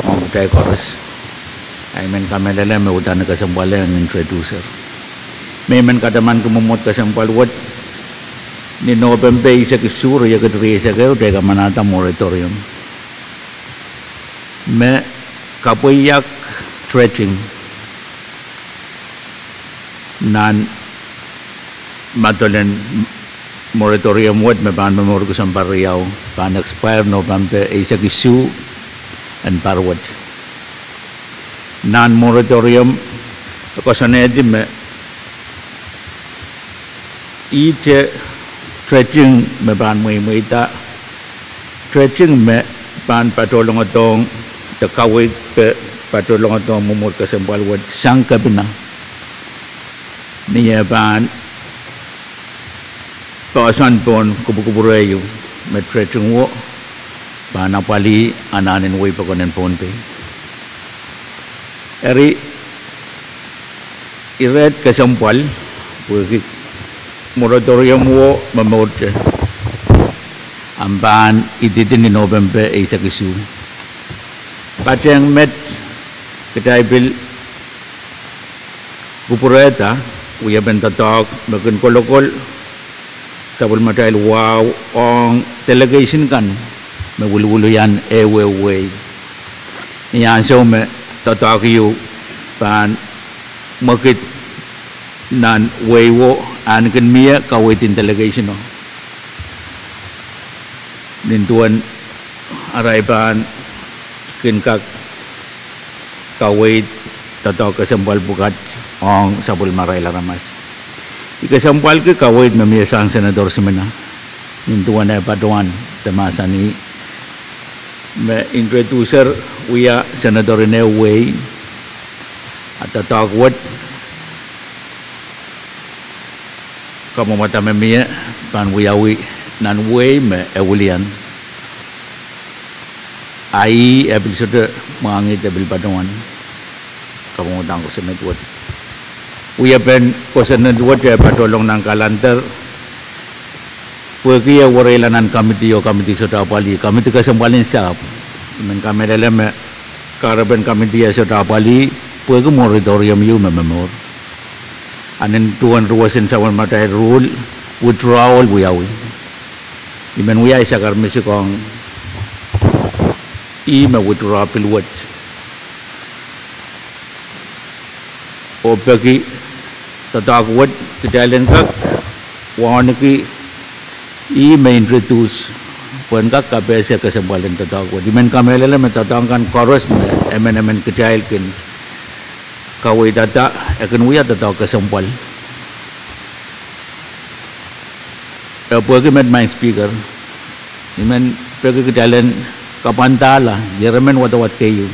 ong kitail koaros. Ahi men kamehlele me uhdahn kesempwal ong introducer. Me I men katamanki mwomwohd kesempwal wet, ni Nopempe eisek isuh, riekid rieisek ehu, kitail kamanahda moratorium me kapweiek dredging nan madolen moratorium wet me pahn momour Disempe riau, pahn expire Nopempe eisek isuh en pahr wet. Nan moratorium e koasoanehdi me ihte dredging me pahn mweimweida, dredging me pahn patohlongodohng, de kaweid me patohlongodohng mwomwohd kesempwal wet sang kepina, ni eh pahn poahsoan pohn kupwukupwure ieu, me dredging wo pahn apwalih anahn en wehi pokon en Pohnpei. Eri, I read kesempwal pwehki moratorium wo momourte, ahpw pahn ididi ni Nopempe eisek isuh. Patehng met kitail pil kupwurehda wiepen doadoahk me kin kolokol sapwellimatail wahu ong delegation kan me wiliwilian ehuehu wehi. Ni ansou me doadoahk ieu pahn mwekid nan wehi wo, ahn kin mie kaweid en delegation o, nin duwen arail pahn kin kak kaweid doadoahk kesempwal pwukat ong sapwellimarail aramas. I kesempwalki kaweid me mie sang Senator Simina, nin duwen eh patohwan de mahsanih me introducer wia Senator en ehu wehi, a doadoahk wet kamwomwada me mie pahn wiawi nan wehi me e wilian. A ih e pil sohte mwahngih de pil patohwan. Kamwomwadang kosonned wet. Wiepen kosonned wet e patohlong nan calendar pwehki e wereila nan committee oh committee sohte apwalih, committee kesempwal en sahpw. I men kamehlele me kahrepen committee e sohte apwalih pwehki moratorium ieu me momour. A nin duwen ruwesin sapwellimatail rule, withdrawal wiawi. I men wia ei sakar misik ong ih me withdraw pil wet. Oh peki doadoahk wet kitail en kak wauneki ih me introduce pwehn kak kapehse kesempwal en doadoahk wet. I men kamehlele me doadoahk kan koaros me emenemen kitail kin kaweidada e kin wia doadoahk kesempwal. Eh, pwehki met Madam Speaker, I men peki kitail en kapwandahla emen wadawad keieu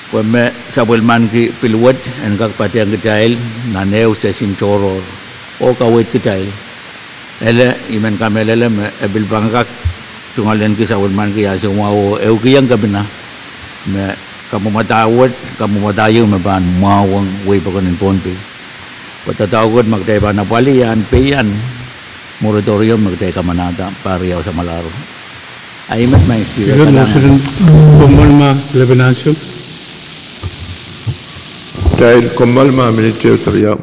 pwe me sapwellimaniki pil wet en kak patehng kitail nan ehu session tohrohr oh kaweid kitail. Ele, I men kamehlele me e pil pahn kak tungoal en kis awenmanki ia soumwahu oh ehukihong kepina me kamwomwada wet, kamwomwada ieu me pahn mwahuong wehi pokon en Pohnpei. Pwe doadoahk wet me kitail pahn apwalih iei peian moratorium me kitail kamanahda pahr riau samwalahro. Ahi met Madam Speaker. Komwol ma lepin ansou. Kitail komwol ma minit ehu de riau.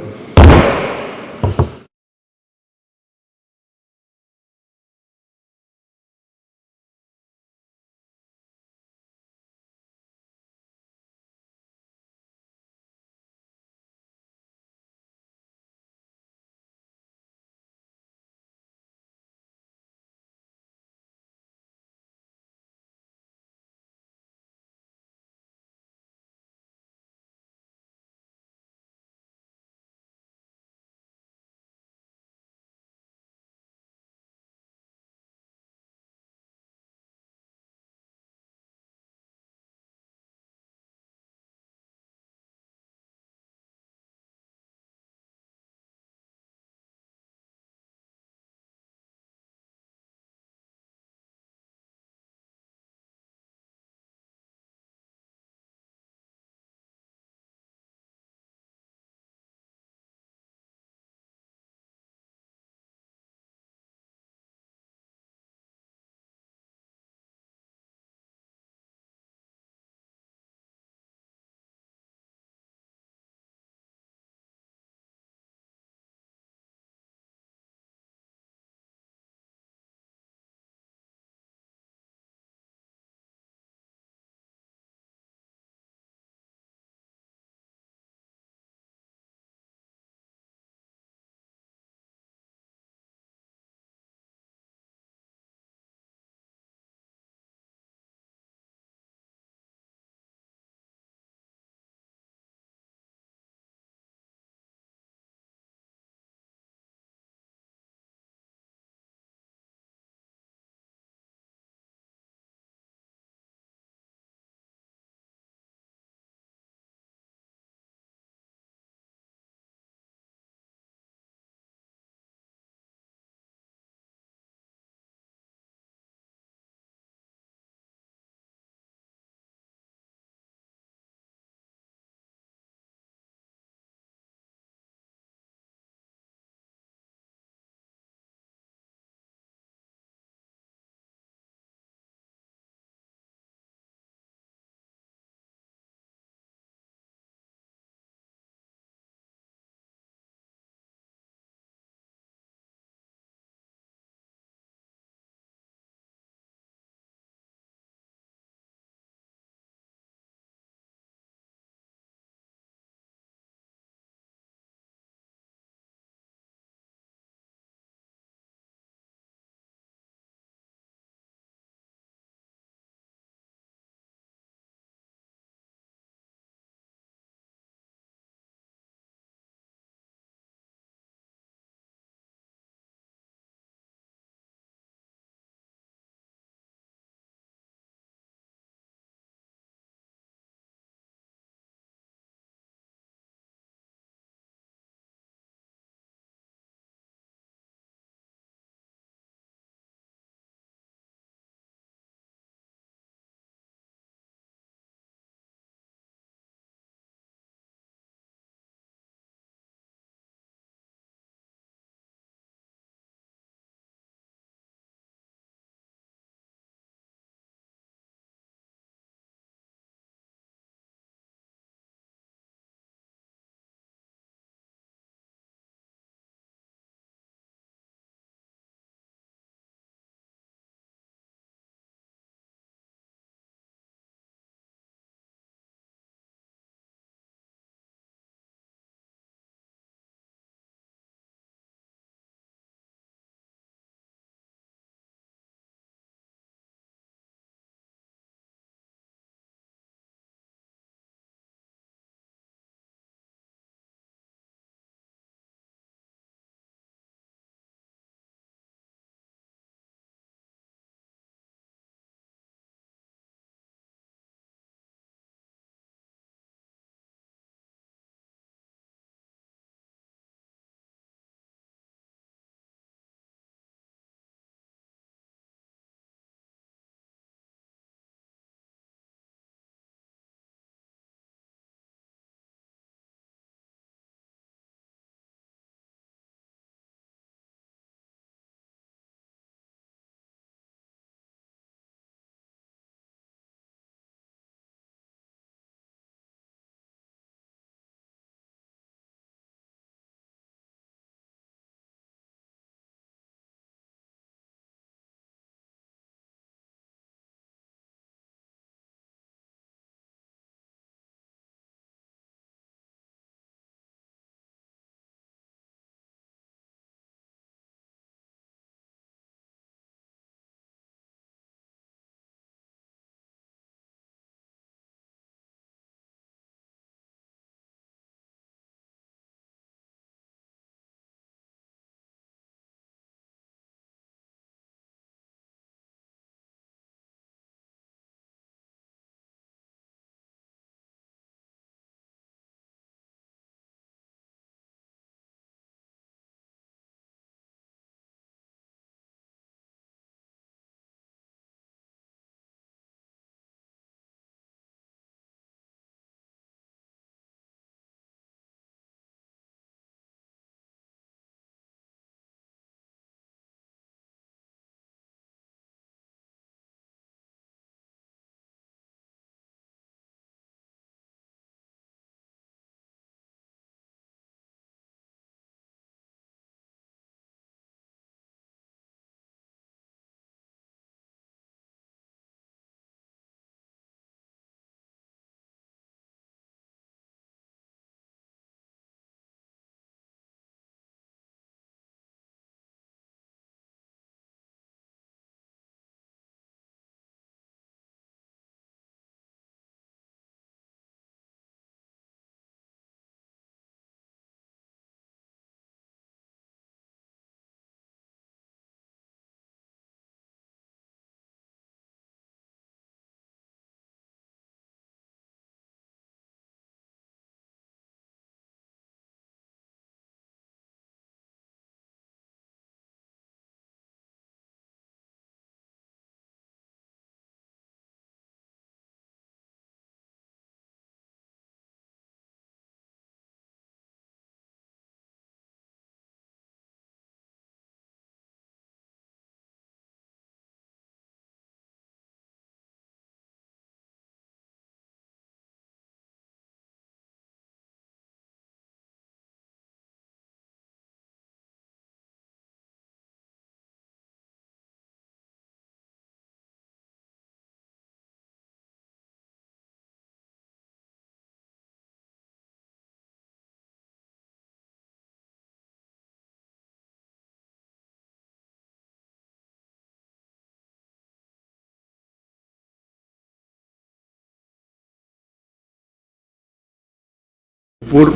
Ur,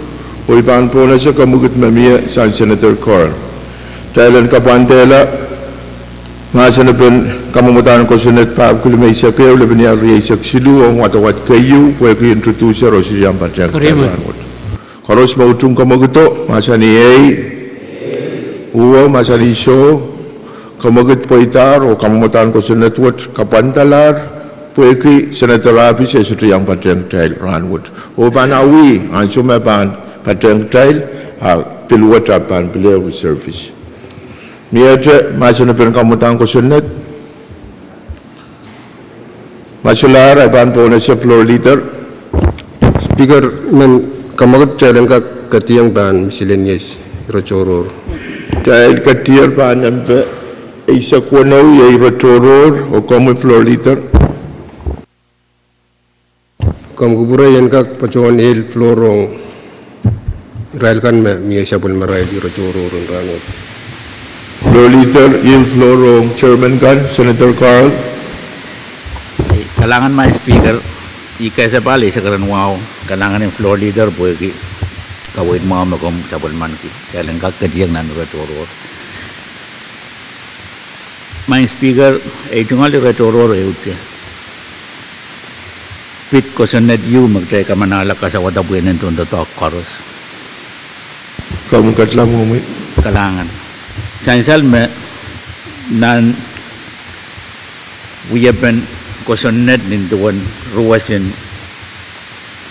oh I pahn pohnese kamwekid me mie sang Senator Carl. Kitail en kapwandehla mahsen en kamwadahn kosonned pahpwiki limeisek ehu, lepin riesek siluh, ong wadawad keieu, pwehki introducer oh sohte iang patehng kitail rahnwet. Koaros me utung kamwekido, mahsanih ei. Uwe, mahsanih soh. Kamwekid pweidahr oh kamwadahn kosonned wet kapwandalahr, pwehki Senator Abis e sohte iang patehng kitail rahnwet. Oh pahn awih ansou me pahn patehng kitail, a pil wet ahpw pahn pil reserve. Miehte mahsen en kamwadahn kosonned? Ma solahr, I pahn pohnese Floor Leader. Speaker, men kamwekid, kitail en kak kadiong pahn miscellaneous, ire tohrohr. Kitail kadier pahn nempe eisek weneu, iei ire tohrohr, oh komwi Floor Leader. Komw kupwure, I en kak patohwan ehl floor ong irail kan me mie sapwellimarail ire tohrohr en rahnwet. Floor Leader, ehl floor ong chairman kan, Senator Carl. Kalahngan Madam Speaker, I kesempwal eisek rehn wahu, kalahngan en Floor Leader pwehki kaweid mwahu me komw sapwellimaniki. Kitail en kak kadiong nan ire tohrohr. Madam Speaker, ei tungoal ire tohrohr ehute. Pid kosonned ieu me kitail kamanahla kasawada pwehn en tohndoadoahk koaros. Komw ketlahng mwomwen. Kalahngan. Sansal me nan wiepen kosonned nin duwen ruwesin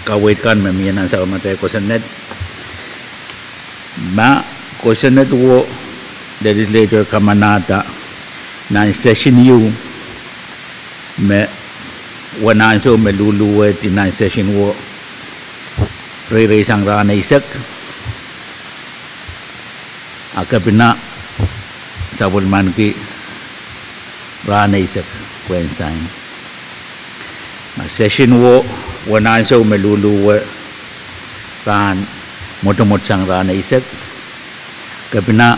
kaweid kan me mie nan sapwellimatail kosonned, ma kosonned wo legislature kamanahda nan session ieu me wen ansou me luhluhwehdi nan session wo reireisang rahn eisek, a kepina sapwellimaniki rahn eisek pwehn sain. Ma session wo wen ansou me luhluhwe rahn mwotomwot sang rahn eisek, kepina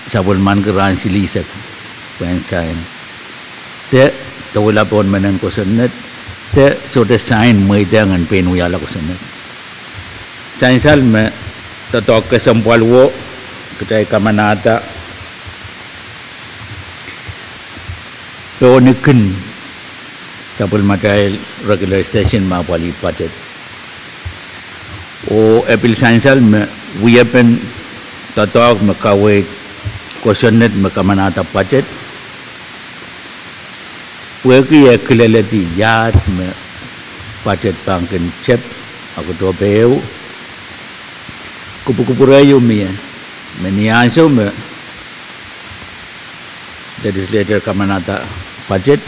sapwellimaniki rahn silihsek pwehn sain. De dowehla pohn mehnen kosonned, de sohte sain mweidehng en pein wiahla kosonned. Sansal me doadoahk kesempwal wo kitail kamanahda pohn kin sapwellimatail regular session me apwalih budget. Oh e pil sansal me wiepen doadoahk me kaweid kosonned me kamanahda budget, pwehki e kileledi iahd me budget pahn kin tep, Oktope ehu, kupwukupwure ieu mie, me ni ansou me legislature kamanahda budget,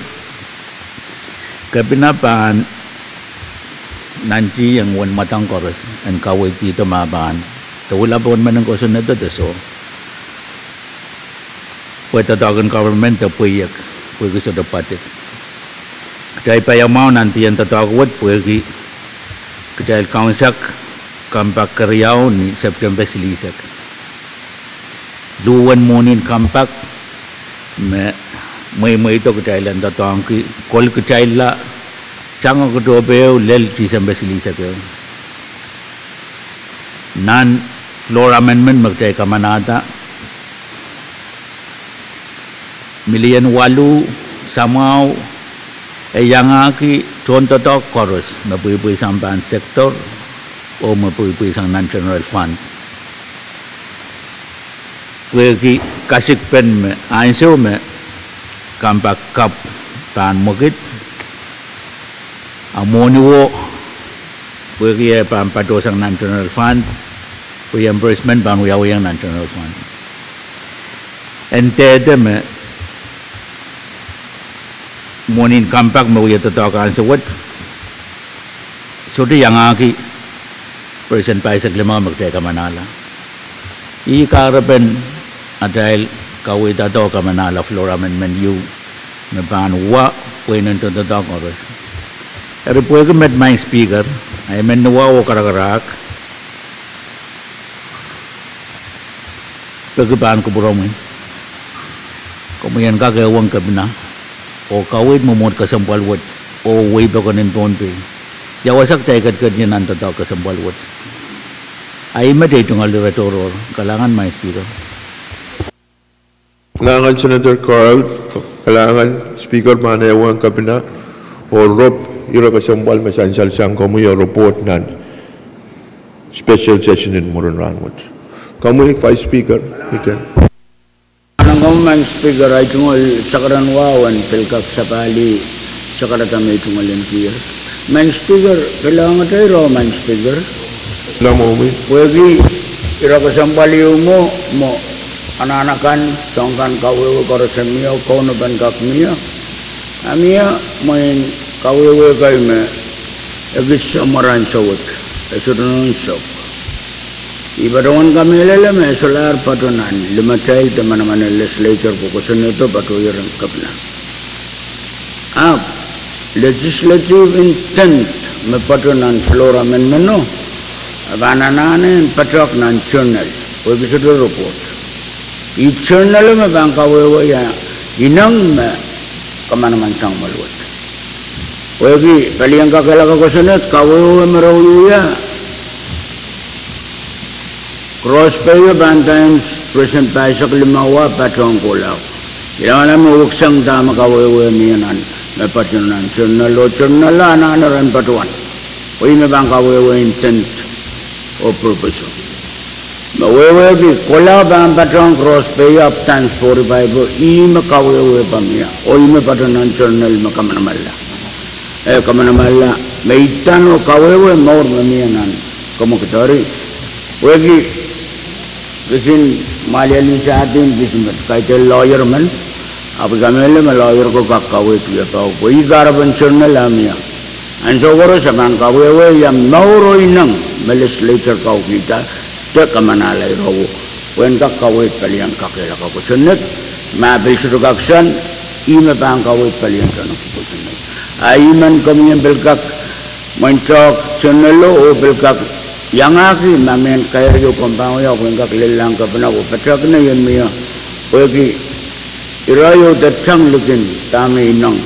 kepina pahn nantihong uwen mwadang koaros en kaweidihdo ma pahn dowehla pohn mehnen kosonnedo de soh, pwe doadoahk en government de pweiek, pwehki sohte budget. Kitail paiamwahu nan dien doadoahk wet pwehki kitail kaunsak Compact keriau ni Septempe silihsek. Luhwen mwohnin Compact me mweimweido kitail en doadoahngki kol kitailla sang Oktope ehu lel Tisempe silihsek ehu. Nan floor amendment me kitail kamanahda, milion waluh samwahu e iangahki tohndoadoahk koaros me pweipweisang pahn sector oh me pweipweisang nan general fund, pwehki kasikpen me ansou me Compact kapw pahn mwekid, a mwohni wo pwehki e pahn patohsang nan general fund, reimbursement pahn wiawiong nan general fund. En dehde me mwohnin Compact me wia doadoahk ansou wet sohte iangahki percent pahisek limau me kitail kamanahla. Ih kahrepen atail kaweidada oh kamanahla floor amendment ieu me pahn wa pweinen tohndoadoahk koaros. Eri pwehki met Madam Speaker, a I men ni wahu oh karakarahk, peki pahn kupwuromwi. Komwi en kak ehuong kepina oh kaweid mwomwohd kesempwal wet oh wehi pokon en Pohnpei. Ia wasa kitail ketiket ie nan doadoahk kesempwal wet? Ahi met ei tungoal ire tohrohr. Kalahngan Madam Speaker. Kalahngan Senator Carl, kalahngan Speaker pahn ehuong kepina, oh rop ire kesempwal me sansal sang komwi oh report nan special session en mwurin rahnwet. Komwi Vice Speaker, I kin. Kalahngan Madam Speaker, ahi tungoal sakaradahn wahu en pil kak sapahlih sakarada me I tungoal en kihong. Madam Speaker, kalahngan ire Madam Speaker. Pwehki ire kesempwal ieu mwo, mwo anahn akan, soahng kan kawehwe koaros mie, kaunopen kak mie. A mie mwein kawehwe kei me ekis samwar ansou wet, e sohte nohn soh. I patohwan kamehlele me e solahr patohwan limatail de manaman en legislature pwe kosonnedo patohier en kepina. Ahpw legislative intent me patohwan floor amendment o, e pahn anahne patohwan nan journal, pwehki sohte report. Ih journal me pahn kawehwe ia ineng me kamanaman sang mwehl wet. Pwehki palien kakehlaka kosonned kawehwe me re wiawi ia, Crosby o pahn times President pahisek limau ah patohwan kohla. I lamalam me weksang dahme kawehwe mie nan, me patohwan nan journal o journal anahne ren patohwan. Pwe ih me pahn kawehwe intent oh purpose o. Me wehwehki kohla pahn patohwan Crosby ahpw times forty-five o ih me kawehwe pahn mie. Oh ih me patohwan nan journal me kamanamanla. E kamanamanla me idano kawehwe mour me mie nan kamwekid eri. Pwehki kisin mwahliel en sahdi en kisin met kaidehn lawyer men, ahpw I kamehlele me lawyer ko kak kaweid wiepe pwe ih kahrepen journal ah mie. Ansou koaros e pahn kawehwe ia mour oh ineng me legislature kaukihda de kamanamanla ire wet. Pwe en kak kaweid palien kakehlaka kosonned, ma pil sohte kakehsan, ih me pahn kaweid palien tohniki kosonned. A ih men komwi en pil kak mwein tohk journal o oh pil kak iangahki ma mehn kairio komw pahn wia, komw en kak lellahng kepina oh patohwan ien mie. Pwehki ire ieu de tang likin dahme ineng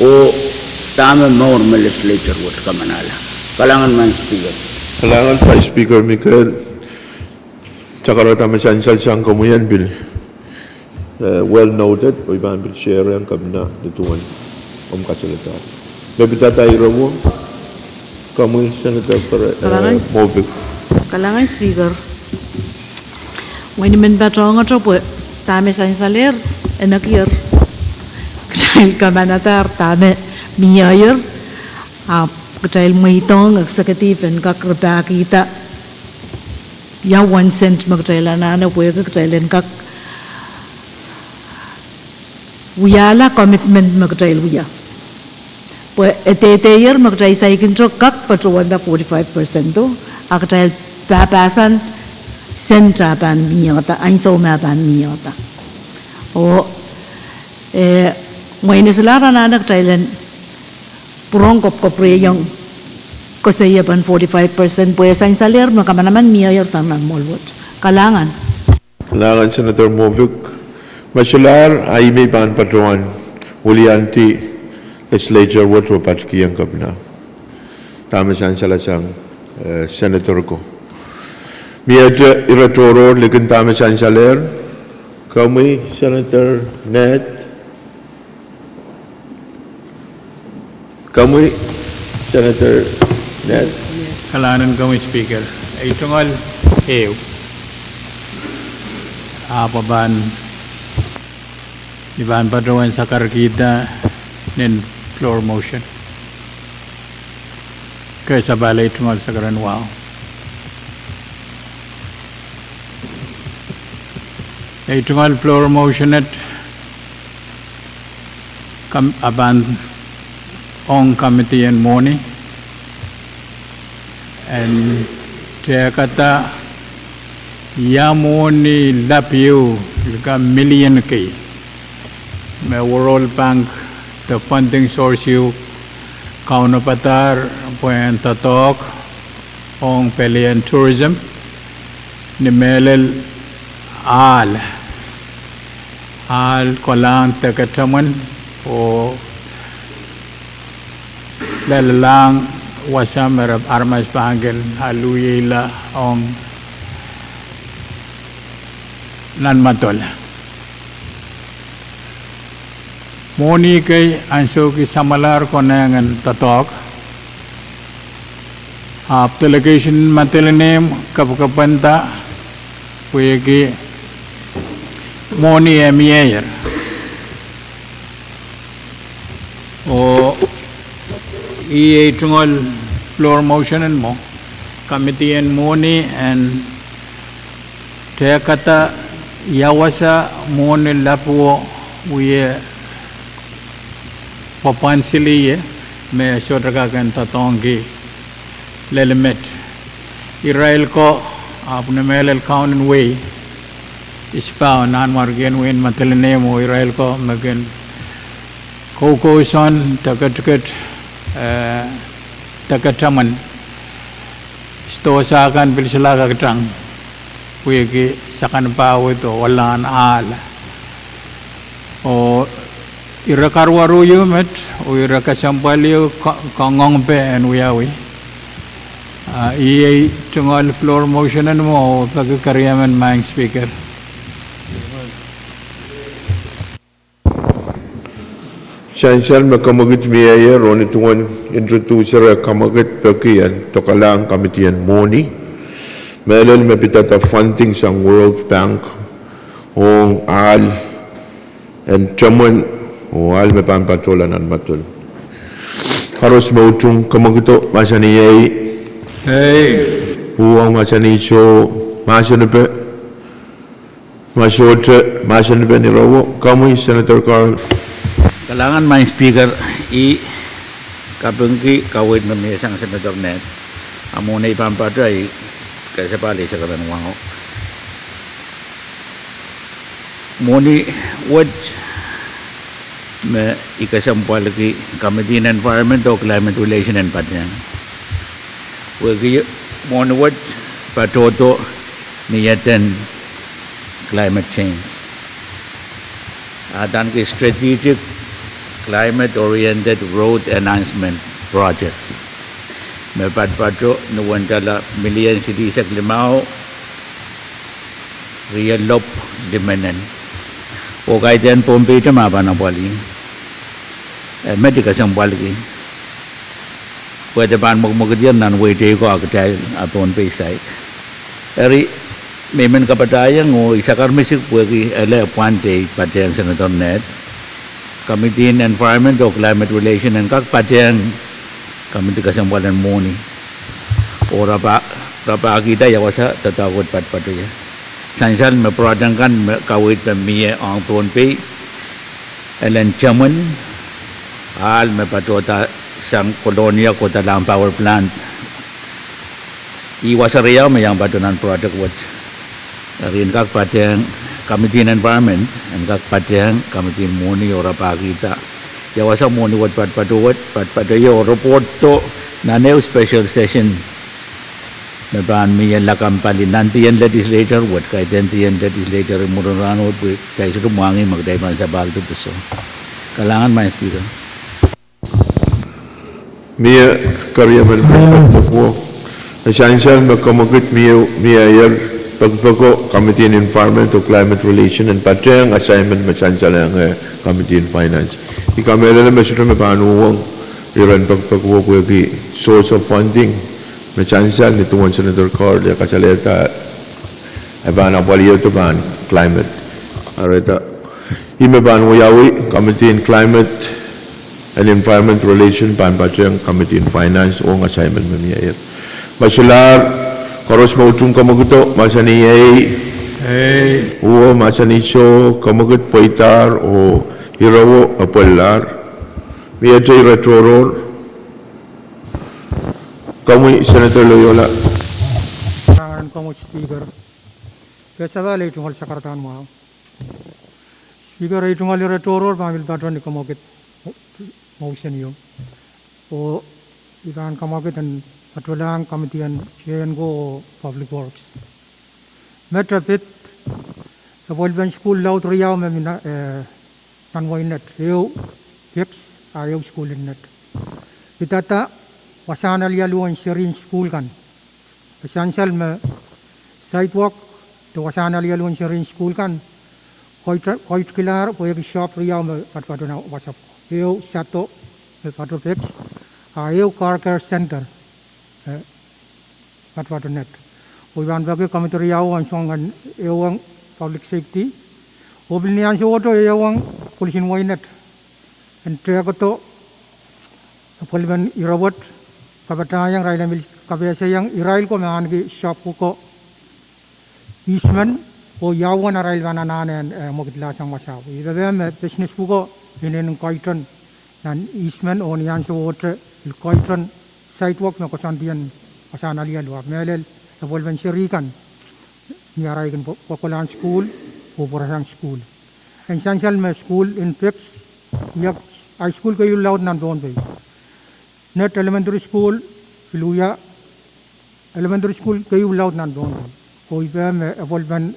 oh dahme mour me legislature wet kamanamanla. Kalahngan Madam Speaker. Kalahngan Vice Speaker Mikel. Sakarada me sansal sang komwi en pil, eh, well noted, oh I pahn pil share ong kepina de duwen omw kasalehda. Me pidada ire wet, komwi Senator Pre-, eh, Kalahngan. Movic. Kalahngan Speaker. Mwein I men patohwanohng pwe dahme sansalehr, e nekier, kitail kamanadahr dahme mieier, ahpw kitail mweidohng executive en kak rapahkihda ia one cent me kitail anahne pwehki kitail en kak wiahla commitment me kitail wia. Pwe e dehdeier me kitail saikinte kak patohwanda forty-five percent o, a kitail pahpahsan cent a pahn miehda, ansou me a pahn miehda. Oh, eh, mwein e solahr anahne kitail en pwurehng kopwkopwrehiong koasoiepen forty-five percent pwe e sansalehr me kamanaman mieier sang nan mwohl wet. Kalahngan. Kalahngan Senator Movic. Me solahr, a I men pahn patohwan wiliandi legislature wet oh patkihong kepina dahme sansal sang, eh, Senator ko. Miehte ire tohrohr likin dahme sansalehr. Komwi Senator Ned. Komwi Senator Ned. Kalahngan komwi Speaker. Ei tungoal ehu, ahpw pahn, I pahn patohwan sakarkihda nin floor motion. Ke sapahl ei tungoal sakaradahn wahu. Ei tungoal floor motion et, kam-, a pahn ong committee en mwohni en tehkada ia mwohni lap ieu likamw million kei me World Bank de funding source ieu kaunopadahr pwehn doadoahk ong pelien tourism ni mehlel ahl, ahl kolahng deke temwen oh lelalahng wasa me aramas pahn kin aluhiela ong nan madola. Mwohni kei ansou kei samwalahr konehng en doadoahk. Ahpw delegation Madolenihmw kapwkapwenda pwehki mwohni eh mieier. Oh, iei tungoal floor motion en mwo, committee en mwohni en tehkada ia wasa mwohni lapuo wie pwapwanseli ie me sohte kak en doadoahngki lel met. Irail ko, ahpw ni mehlel kaunen wehi, isipau Nanmwarkien Wein Madolenihmw, oh irail ko me kin koukousoan, teketiket, eh, teketaman sidohsa kan pil solahr kak kitang pwehki sakan pahwid oh walahn ahl. Oh ire karuwaru ieu met, oh ire kesempwal ieu ka-, kangoangehpe en wiawi. Ah, iei tungoal floor motion en mwo, oh peki keriemen Maing Speaker. Sansal me kemwekid mieier, oh ni duwen introducer eh kemwekid peki en dokalahng committee en mwohni, mehlel me pidada funding sang World Bank, ong ahl en temwen, oh ahl me pahn patohla nan madola. Koaros me utung kemwekido, mahsanih ei. Ei. Uhwong, mahsanih soh. Mahsanipe. Ma sohte, mahsanipen ire wet, komwi Senator Carl. Kalahngan Maing Speaker, I kapingki kaweid me mie sang Senator Ned. A mwohni I pahn patohla, I kesempwal eisek riemen wahu. Mwohni wet me I kesempwalki Committee en Environment oh Climate Relation en patehng. Pwehki mwohni wet patohdo ni eden climate change. Adaneki Strategic Climate Oriented Road Enhancement Projects me patopato ni wendala million silihsek limau, rielopw limenen. Oh kaidehn Pohnpei te me pahn apwalih. Eh, met I kesempwalki pwe de pahn mwekimwekidier nan wehi teikan kitail a Pohnpei side. Eri, me I men kapatahieng oh I sakar misik pwehki ele pwand ei patehng Senator Ned. Committee en Environment oh Climate Relation en kak patehng Committee Kesempwal en Mwohni. Oh re pahn, re pahkihda ia wasa doadoahk wet patopato ie. Sansal me pwurehng kan me kaweid me mie ong Pohnpei, elen temwen, ahl me patohda sang Kolonia Kodalahng Power Plant. Ih wasa riau me iang patoh nan project wet. Eri en kak patehng Committee en Environment, en kak patehng Committee en Mwohni oh re pahkihda ia wasa mwohni wet patopato wet, patopato ie oh report to nan ehu special session me pahn mie lakapw pali nan dien legislature wet, kaidehn dien legislature mwurin rahnwet pwe kitail sohte mwahngih me kitail pahn sapahl pil pwuso. Kalahngan Maing Speaker. Mie keriemen pekipeko. E sansal me kemwekid mie, mieier, pekipeko Committee en Environment oh Climate Relation en patehng assignment me sansalehng Committee en Finance. I kamehlele me sohte me pahn uhwong iren pekipeko pwehki source of funding me sansal ni duwen Senator Carl e kasalehda e pahn apwalihada pahn climate. Eri ih me pahn wiawi, Committee en Climate and Environment Relation pahn patehng Committee en Finance ong assignment me mieier. Ma solahr, koaros me utung kemwekido, mahsanih ei. Ei. Uwo, mahsanih soh, kemwekid pweidahr oh ire wet e pwellahr. Miehte ire tohrohr. Komwi Senator Loyola. Kalahngan komwi Speaker. Kesempwal ei tungoal sakaradahn mwahu. Speaker, ei tungoal ire tohrohr pahn pil patoh ni kemwekid motion ieu. Oh I pahn kemwekid en patohlahng Committee en Tiahk oh Public Works. Met e pid epwelpen sukuhl laud riau me mi nan, eh, nan wehin Nett, ehu Peaks a ehu sukuhl en Nett. Pidada wasahn alialu en serihn sukuhl kan. E sansal me sidewalk de wasahn alialu en serihn sukuhl kan koit, koitkilahr pwehki shop riau me patopato nan wasa pwuko. Ehu Sado me patopato peks, a ehu car care center me patopato net. Oh I pahn peki komiti riau en soangen ehuong public safety, oh pil ni ansowohte ehuong polisin weinet en tehkodo appointment ire wet, kapatahiong irail en pil kapehseiong irail ko me ahneki shop pwuko easement oh ia uwen arail pahn anahne en, eh, mwekidlahsang wasao. I pepehm me business pwuko inenen koiton nan easement oh ni ansowohte pil koiton sidewalk me koasoandi en wasahn alialu, ahpw mehlel appointment seri kan ni arail kin pwe-, pwekkolahn sukuhl oh pwarasang sukuhl. En sansal me sukuhl en peks, iak high school keieu laud nan Pohnpei. Net elementary school, pil wia elementary school keieu laud nan Pohnpei. Oh I pehm me appointment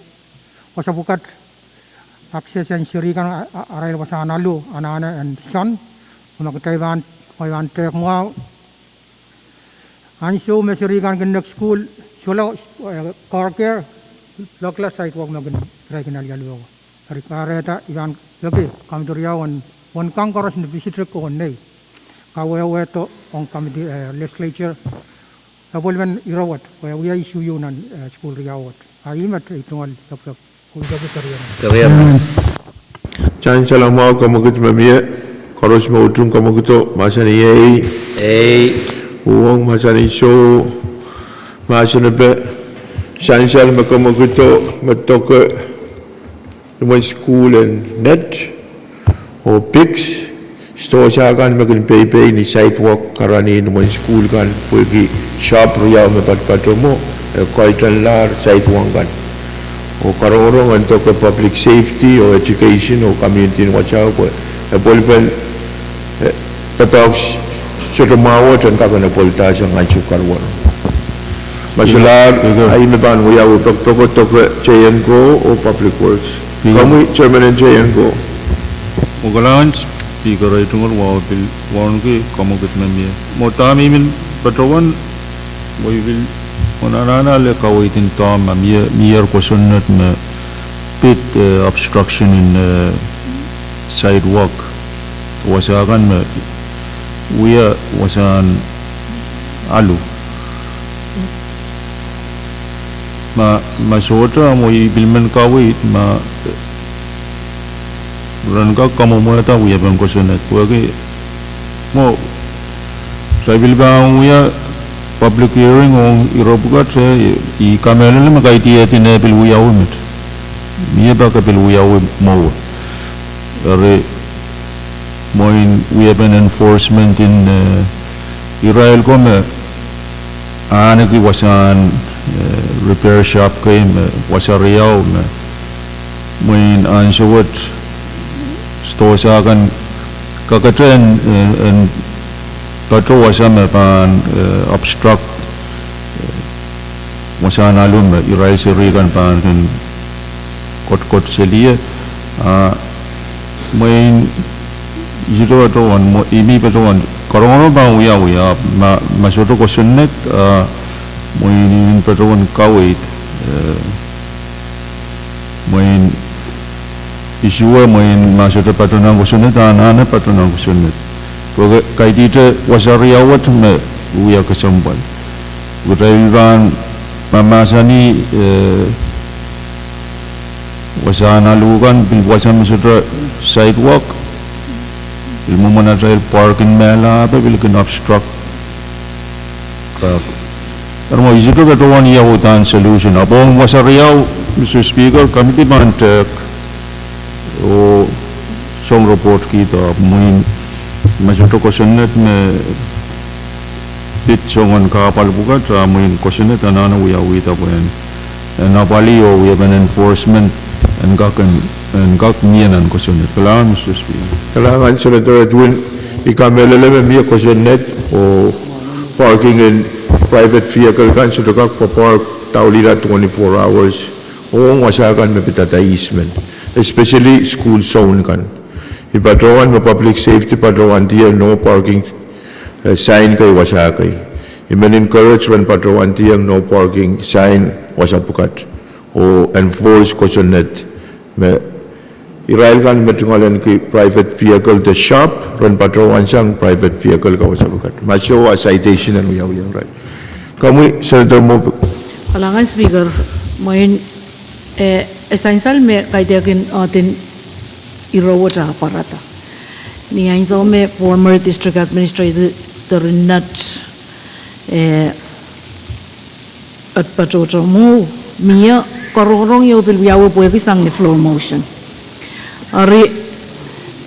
wasa pwukat access en seri kan a-, a-, arail wasahn alu anahne en soan, oh ma kitail pahn, kitail pahn tehk mwahu. Ansou me seri kan kin nek sukuhl, solahr, eh, car care, local sidewalk me kin, irail kin alialu. Eri kahrehda I pahn peki komiti riau en, en kang koaros ni visitor ko nei kawehwehdo ong komiti, eh, legislature appointment ire wet, pwe wia issue ieu nan, eh, sukuhl riau wet. A ih met ei tungoal pekpek. Sansal mwahu, kemwekid me mie, koaros me utung kemwekido, mahsanih ei. Uhwong mahsanih soh, mahsen epe, sansal me kemwekido me doke ni imwen sukuhl en net oh piks, sidohsa kan me kin peipei ni sidewalk karanih ni imwen sukuhl kan pwehki shop riau me patopato mwo, eh, koitonlahr sidewalk kan. Oh karongorong en doke public safety oh education oh community en wasao pwe appointment, eh, doadoahk sohte mwahu wet en kak en appointment sang ansou karuwaru. Ma solahr, a ih me pahn wiawi pekpeko doke J N C O oh Public Works. Komwi chairman en J N C O. Mwo kalahngan Speaker, ei tungoal wahu pil wauneki kemwekid me mie. Mwo dahme I men patohwan, mwo I pil, mwo anahne ale kaweid en dahme mie, mier kosonned me pid, eh, obstruction en, eh, sidewalk. Wasa kan me wia wasahn alu. Ma, ma sohte mwo I pil men kaweid ma ren kak kamwomwehda wiepen kosonned. Pwehki mwo, kitail pil pahn wia public hearing ong ire pwukat, eh, I kamehlele me kaidehn e pil wiawi met. Mie pak e pil wiawi mwowe. Eri mwein wiepen enforcement en, eh, irail ko me ahneki wasahn, eh, repair shop kei me wasa riau me mwein ansou wet sidohsa kan kakete en, eh, en pato wasa me pahn, eh, obstruct, eh, wasahn alu me irail seri kan pahn kin kotkot seli ie. Ah, mwein I sohte patohwan, mwo I men patohwan, karongorong pahn wiawi, ah, ma, ma sohte kosonned, ah, mwein I men patohwan kaweid, eh, mwein issue mwein ma sohte patohwan kosonned, anahne patohwan kosonned. Pwe kaidehte wasa riau wet me wia kesempwal. Kitail pahn mahmahsanih, eh, wasahn alu kan pil wasa me sohte sidewalk, pil mwomwen atail park en mehla ape pil kin obstruct. Eri mwo I sohte patohwan ia uhdahn solution. Ahpw ong wasa riau, Mister Speaker, komiti pahn tehk oh song report kihdo, ahpw mwein ma sohte kosonned me pid soangen kahpwal pwukat, ah mwein kosonned anahne wiawihda pwehn en apwalih oh wiepen enforcement en kak, en kak mie nan kosonned. Kalahngan, Mister Speaker. Kalahngan, Senator Edwin. I kamehlele me mie kosonned oh parking en private vehicle kan sohte kak pwe park daulihla twenty-four hours ong wasa kan me pidada easement, especially school zone kan. I patohwan me public safety patohwan dier no parking eh, sign kei wasa kei. I men encourage ren patohwandihong no parking sign wasa pwukat. Oh enforce kosonned me irail kan me tungoalenki private vehicle de shop, ren patohwan sang private vehicle ka wasa pwukat. Ma soh a citation en wiawi irail. Komwi, Senator Moffitt. Kalahngan Speaker, mwein, eh, e sansal me kaidehkin aden ire wet ah pwarada. Ni ansou me former district administrator Rinat, eh, patpatohto mwo, mie karongorong ieu pil wiawi pwehki sang ni floor motion. Eri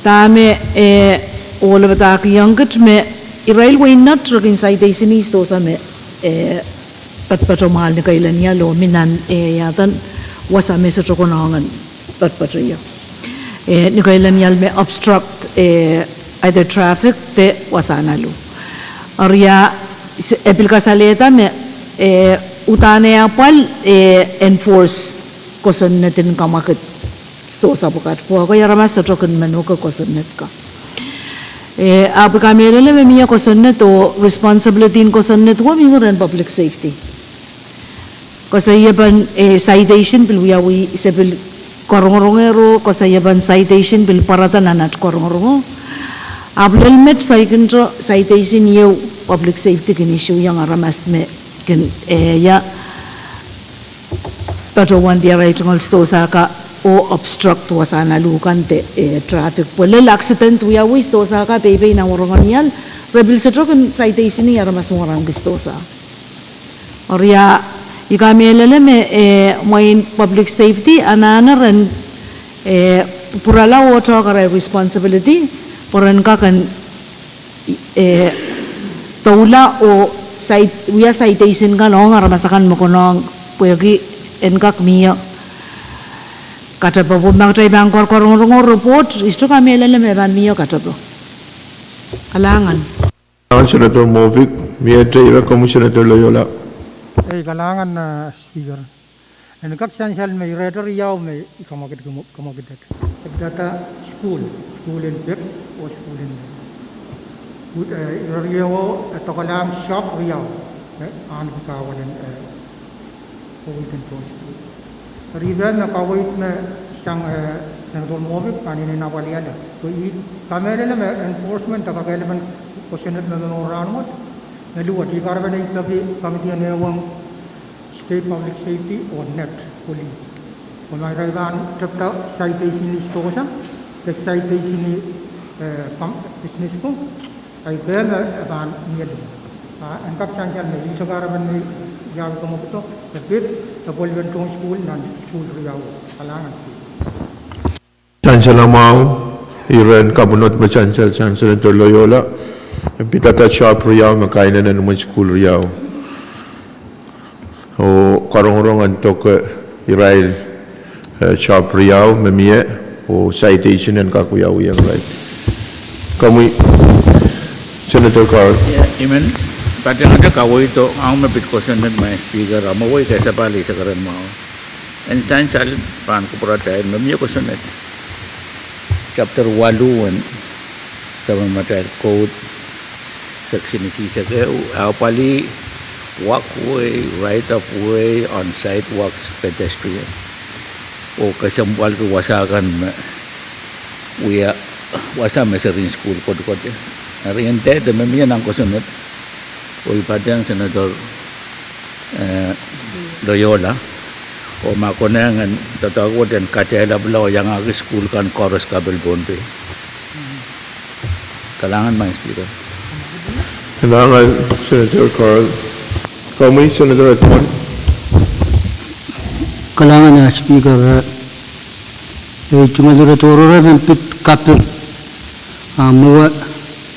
dahme, eh, ohlo padahkihong kit me irail wehin Nett re kin citation-i sdohsa me, eh, patpato mwahl ni keilanial oh mi nan, eh, iadan wasa me sohte konehng en patpato ie. Eh, ni keilanial me obstruct, eh, either traffic de wasahn alu. Eri ah, se-, e pil kasalehda me, eh, uhdahn e apwal, eh, enforce kosonned en kamwakid sdohsa pwukat. Pwe ekei aramas sohte kin men uhke kosonned ka. Eh, ahpw I kamehlele me mie kosonned oh responsibility en kosonned wet mihmi rehn public safety. Koasoiepen, eh, citation pil wiawi, se pil karongorongehr oh koasoiepen citation pil pwarada nan at karongorongo. Ahpw lel met saikinte citation ieu public safety kin issue-iong aramas me kin, eh, ia patohwan diar ei tungoal sdohsa ka oh obstruct wasahn alu kan de, eh, traffic. Pwe lel accident wiawi sdohsa ka peipei nan wahnpoaron ial, re pil sohte kin citation-i aramas me wahnpoaron sdohsa. Eri ah, I kamehlele me, eh, mwein public safety anahne ren, eh, pwurala oh tohk arail responsibility, pwe ren kak en, eh, doula oh cit-, wia citation kan ong aramas akan me konehng pwehki en kak mie katepe. Pwe ma kitail pahn karongorongo report, I sohte kamehlele me pahn mie katepe. Kalahngan. Kalahngan Senator Moffitt, mie ire komwi Senator Loyola. Ei, kalahngan, eh, Speaker. En kak sansal me irehte riau me I kamwakid, kamwakid, kamwakid. Data school, school en Peps oh school en, eh, ire riau, eh, dokelahng shop riau, eh, ahneki kahwalen, eh, Owilton Town School. Eri me kaweid me sang, eh, Senator Moffitt pahn inenen apwalihala. Pwe I kamehlele me enforcement de kakehlapen kosonned me momour rahnwet me luwet, I kahrepen ei peki committee en ehuong State Public Safety oh Nett Police. Pwe ma irail pahn tepda citation-i sdohsa, de citation-i, eh, business ko, ai pahn, eh, pahn mie lih. Ah, en kak sansal me I sohte kahrepen me I ahpw kamwakid, de pid, de pwelwen town school nan school riau. Kalahngan. Sansal mwahu, iren kapwunod me sansal sang Senator Loyola, pidada shop riau me kainenen imwen school riau. Oh karongorong en doke irail, eh, shop riau me mie, oh citation en kak wiawiong irail. Komwi, Senator Carl. Ia, I men patehngete kaweid oh ahng me pid kosonned, Madam Speaker, a mwehi kesempwal I sakaren mwahu. En sansal pahn kupwuratail me mie kosonned. Chapter waluh en sapwellimatail code, section isihsek ehu, apwalih walkway, right of way, on sidewalks, pedestrian. Oh kesempwalki wasa kan me wia wasa me serihn school kohkohdo. Eri en dehde me mie nan kosonned, oh I patehng Senator, eh, Loyola, oh ma konehng en doadoahk wet en kadehlapwala oh iangahki school kan koaros kapil Pohnpei. Kalahngan, Madam Speaker. Kalahngan, Senator Carl. Komwi, Senator Edmund. Kalahngan, ah, Speaker, eh, ei tungoal ire tohrohr me pid kapil, ah, mwowe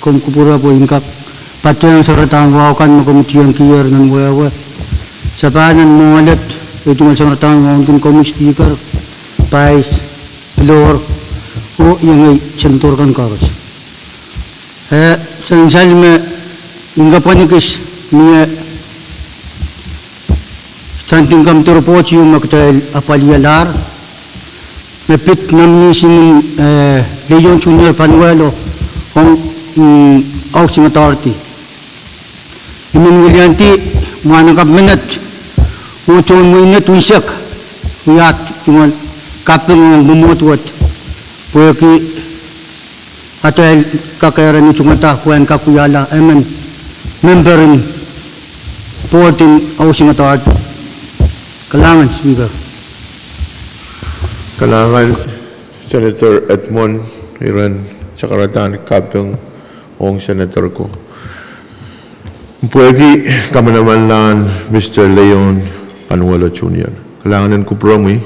komw kupwure pwe I en kak patehng sararadahn wahu kan me komw tiengkier nan wehwe. Sapahl nan mwoalet, ei tungoal sararadahn wahu ong komwi Speaker, Vice, Floor, oh iengei Senator kan koaros. Eh, sansal me I kapwa ni kis mie something committee report ieu me kitail apwalialahr, me pid nomination en, eh, Leon Junior Panuelo ong, mm, Housing Authority. I men wiliandi mwahnakapw menet oh tohn mweinet unsek, wiahda tungoal kaping ong mwomwohd wet, pwehki atail kak ehr en utungada pwehn kak wiahla emen member en board en Housing Authority. Kalahngan, Speaker. Kalahngan, Senator Edmund, iren sakaradahn kaping ong Senator ko. Pwehki kamanamanlahn Mister Leon Panuelo Junior, kalahngan en kupwuromwi,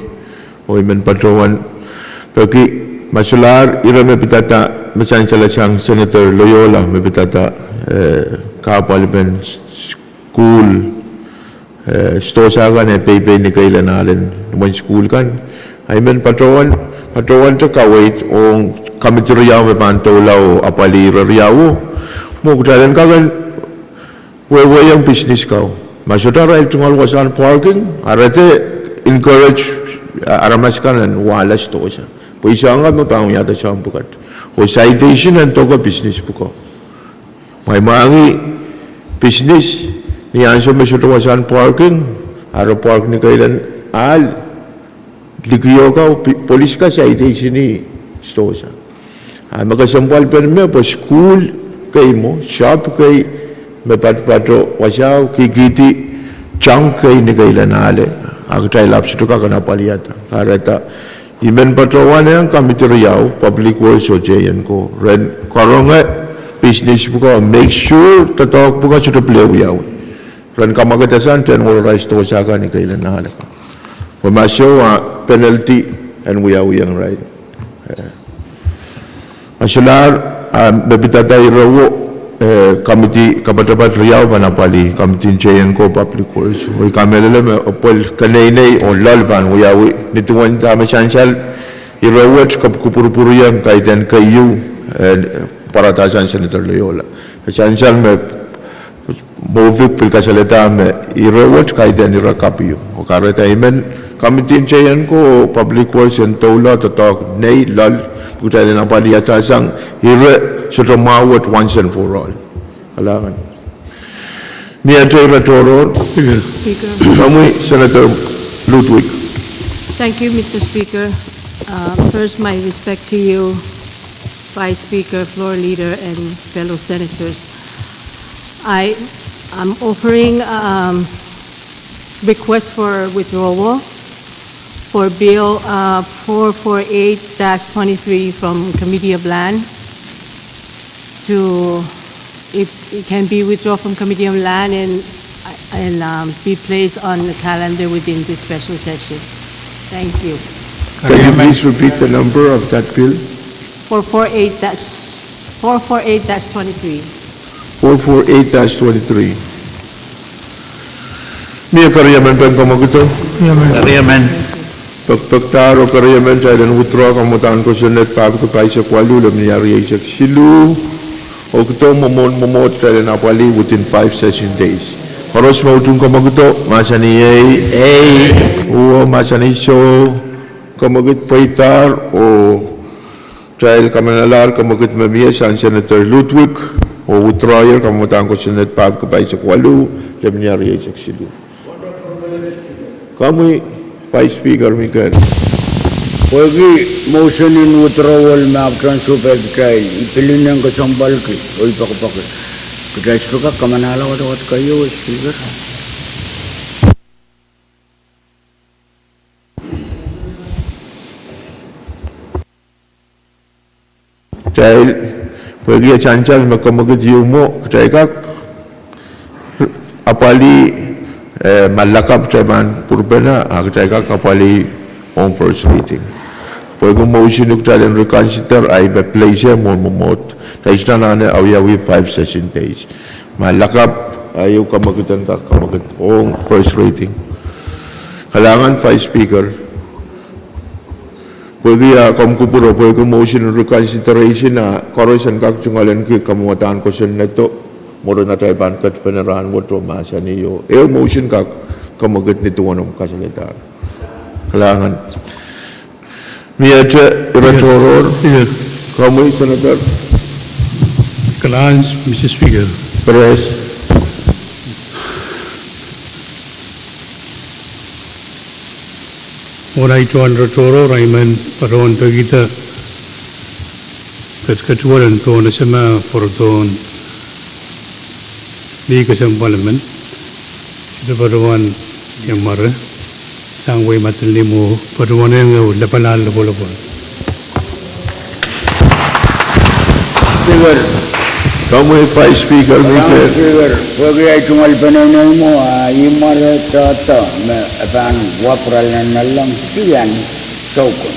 oh I men patohwan peki ma solahr ire me pidada, me sansal sang Senator Loyola me pidada, eh, kahpwalipen s-, school, eh, sdohsa kan eh peipei ni keilen ahlen imwen school kan. Ahi men patohwan, patohwante kaweid ong kamidi riau me pahn doula oh apwalih ire riauo, mwo kitail en kak en wehwehki business kau. Ma sohte arail tungoal wasahn parking, a re de encourage, eh, aramas kan en wahla sdohsa, pwe soahng kan me pahn wiahda soahng pwukat, oh citation en doke business pwuko. Mwaimwahngi business ni ansou me sohte wasahn parking, a re park ni keilen ahl, likio kau, pi-, polis kak citation-i sdohsa. A me kesempwalpen me pwe school kei mwo, shop kei me patopato wasao kihkihdi junk kei ni keilen ahl, a kitail ahpw sohte kak en apwalihada. Kahrehda I men patohwan ong kamidi riau, Public Works oh J N ko, ren karonge business pwuko, make sure doadoahk pwuko sohte pil wiawi, ren kamwakidasang tehnworohrail sdohsa kan ni keilen ahl. Pwe ma soh a penalty en wiawiong irail. Eh, ma solahr, ah, me pidada irewo, eh, kamidi kapatapat riau pahn apwalih, kamidi J N ko, Public Works. Oh I kamehlele me pwel keneinei oh loal pahn wiawi ni duwen dahme sansal ire wet, kak kupwurupwuriong kaidehn keieu, eh, pwaradahsang Senator Loyola. Sansal me Mofik pil kasalehda me ire wet kaidehn ire kapw ieu. Oh kahrehda I men kamidi J N ko, Public Works en doula doadoahk nei loal, pwe kitail en apwalihada sang ire sohte mwahu wet once and for all. Kalahngan. Miehte ire tohrohr. Speaker. Komwi Senator Ludwig. Thank you, Mister Speaker. Uh, first, my respect to you, Vice Speaker, Floor Leader, and fellow senators. I am offering, um, request for withdrawal for Bill, uh, four four eight dash twenty-three from Committee of Land to, if it can be withdrawn from Committee of Land and, and, um, be placed on the calendar within this special session. Thank you. Can you please repeat the number of that bill? Four four eight dash, four four eight dash twenty-three. Four four eight dash twenty-three. Mie keriemen pahn kamwakido? Keriemen. Pekipekdahr oh keriemen, kitail en withdraw kamwadahn kosonned pahpwiki pahisek waluh, lemnia rieisek siluh. Oh kido mwomwohd, mwomwohd kitail en apwalih within five session days. Koaros me utung kamwakido, mahsanih ei. Ei. Uwo, mahsanih soh. Kamwakid pweidahr oh kitail kamanalahr kamwakid me mie sang Senator Ludwig, oh withdrawyer kamwadahn kosonned pahpwiki pahisek waluh, lemnia rieisek siluh. Komwi Vice Speaker Mikel. Pwehki motion en withdrawal me ahpwtehn sohpeidi kitail, I pil ineng kesempwalki oh I poakepoake. Kitail sohte kak kamanala wadawad keieu, Speaker. Kitail, pwehki e sansal me kamwakid ieu mwo, kitail kak apwalih, eh, ma lakapw kitail pahn pwurpene, a kitail kak apwalih ong first reading. Pwehki motion kitail en reconsider, a I pil place mwo mwomwohd. Kitail sohte anahne awiawi five session days. Ma lakapw, a ieu kamwakid en kak kamwakid ong first reading. Kalahngan Vice Speaker. Pwehki a komw kupwure, pwehki motion reconsideration a koaros en kak tungoalenki kamwadahn kosonnedo, mwurin atail pahn ketpene rahn wet oh mahsanih oh ehu motion kak kamwakid ni duwen omw kasalehdahr. Kalahngan. Miehte ire tohrohr. Komwi Senator. Kalahngan, Mister Speaker. Perez. Mwohn ei tohn re tohrohr, I men patohwan pekihda ketiket wet en pohn esema pwurodohn lih kesempwal emen, sohte patohwan iang mware sang wei madil ni mwo, patohwan iang ehu lapalahn lopwolopwol. Speaker. Komwi Vice Speaker, Madam Speaker, pwehki ei tungoal peneinei mwo, a I mware doadoahk me e pahn wapwurala nan nanleng sian soukun.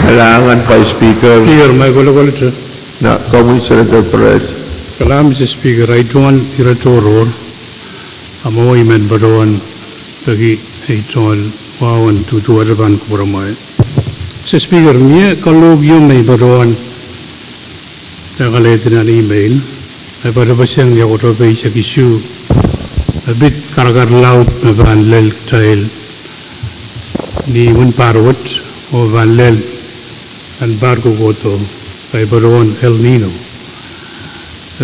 Kalahngan Vice Speaker. Speaker, me kolokolete. Na, komwi Senator Perez. Kalahngan Mister Speaker, ei tungoal ire tohrohr, a mwo I men patohwan peki ei tungoal wahu en duduwehte pahn kupwuramwail. Mister Speaker, mie kalohk ieu me I patohwan takalehdi nan email, me patopeseng ia kotope eisek isuh, me pid karakar laud me pahn lel kitail ni imwin pahr wet, oh pahn lel nan pahr kohkohdo, ei patohwan El Nino.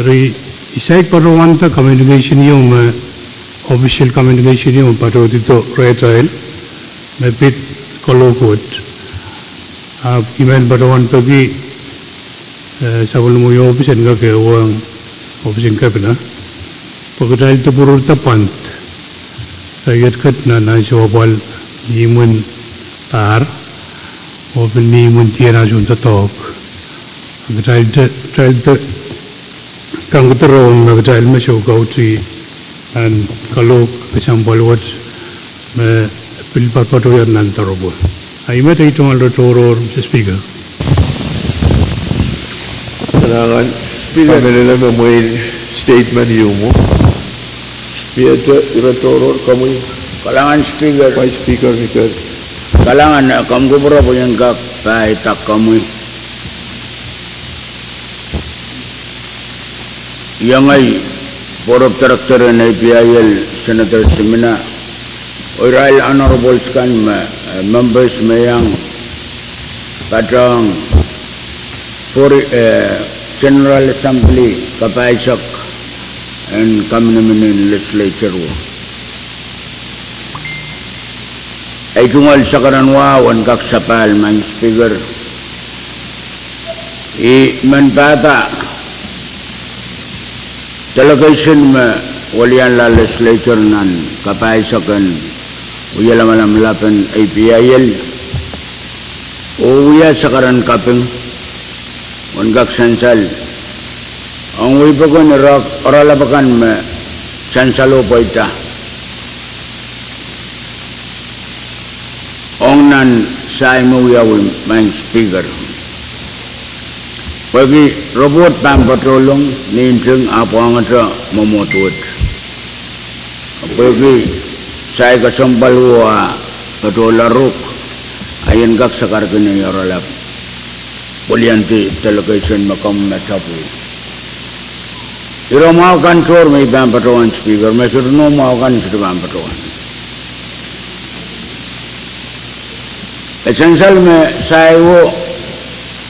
Eri, I saik patohwanda communication ieu me, official communication ieu me patohdido rehtail, me pid kalohk wet. Ahpw I men patohwan peki, eh, sapwellimomwi ohpis en kak ehuong ohpis en kepina, pwe kitail dipwururda pwand, eh, iet ket nan ansou apwal ni imwin pahr, oh pil ni imwin dier ansou doadoahk. Kitail de, kitail de, kang kederohng me kitail me soukautih nan kalohk kesempwal wet me pil patpatohier nan doaropwe. A I met ei tungoal ire tohrohr, Mister Speaker. Kalahngan Speaker. Kamehlele me mwein statement ieu mwo. Speaker ire tohrohr, komwi. Kalahngan Speaker. Vice Speaker Mikel. Kalahngan, eh, komw kupwure pwe I en kak pahidak komwi. Iang ei Board of Director en A P I L, Senator Simina, oh irail honourables kan me, eh, members me iang patohng, for, eh, General Assembly kapahisek en kaminimin legislature wet. Ei tungoal sakaradahn wahu en kak sapahl, Madam Speaker. I men pahda delegation me welianla legislature nan kapahisek en wielamalam lap en A P I L, oh wia sakaradahn kaping, oh en kak sansal ong wei pokon ire oaralap akan me sansal oh pweida ong nan sahi me wiawi, Madam Speaker. Pwehki report pahn patohlong ni nting ahpw wahngete mwomwohd wet. Pwehki sahi kesempwal wet a patohla ruk, a I en kak sakarki nei oaralap weliandi delegation me komw me tapwih. Ire mwahu kan tohr me I pahn patohwan, Speaker, me sohte noumw mwahu kan sohte pahn patohwan. E sansal me sahi wet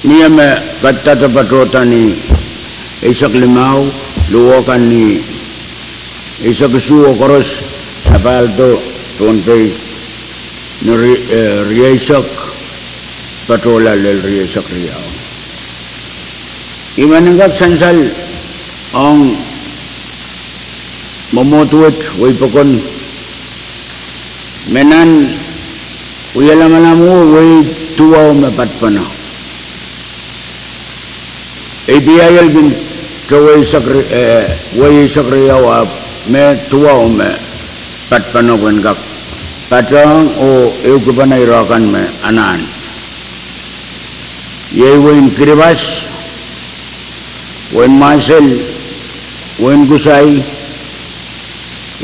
mie me kadada patohda ni eisek limau, luhwo kan ni eisek isuh, oh koaros sapahldo Pohnpei ni ri-, eh, rieisek, patohla lel rieisek riau. I men kak sansal ong mwomwohd wet, wei pokon me nan wielamalam wet, wei duwau me patpene. A P I L kin towe eisek ri-, eh, wei eisek riau ahpw me duwau me patpene pwehn kak patohng oh ehukipene ire kan me anahn. Iei wehin Kiribati, wehin Mwasel, wehin Kusai,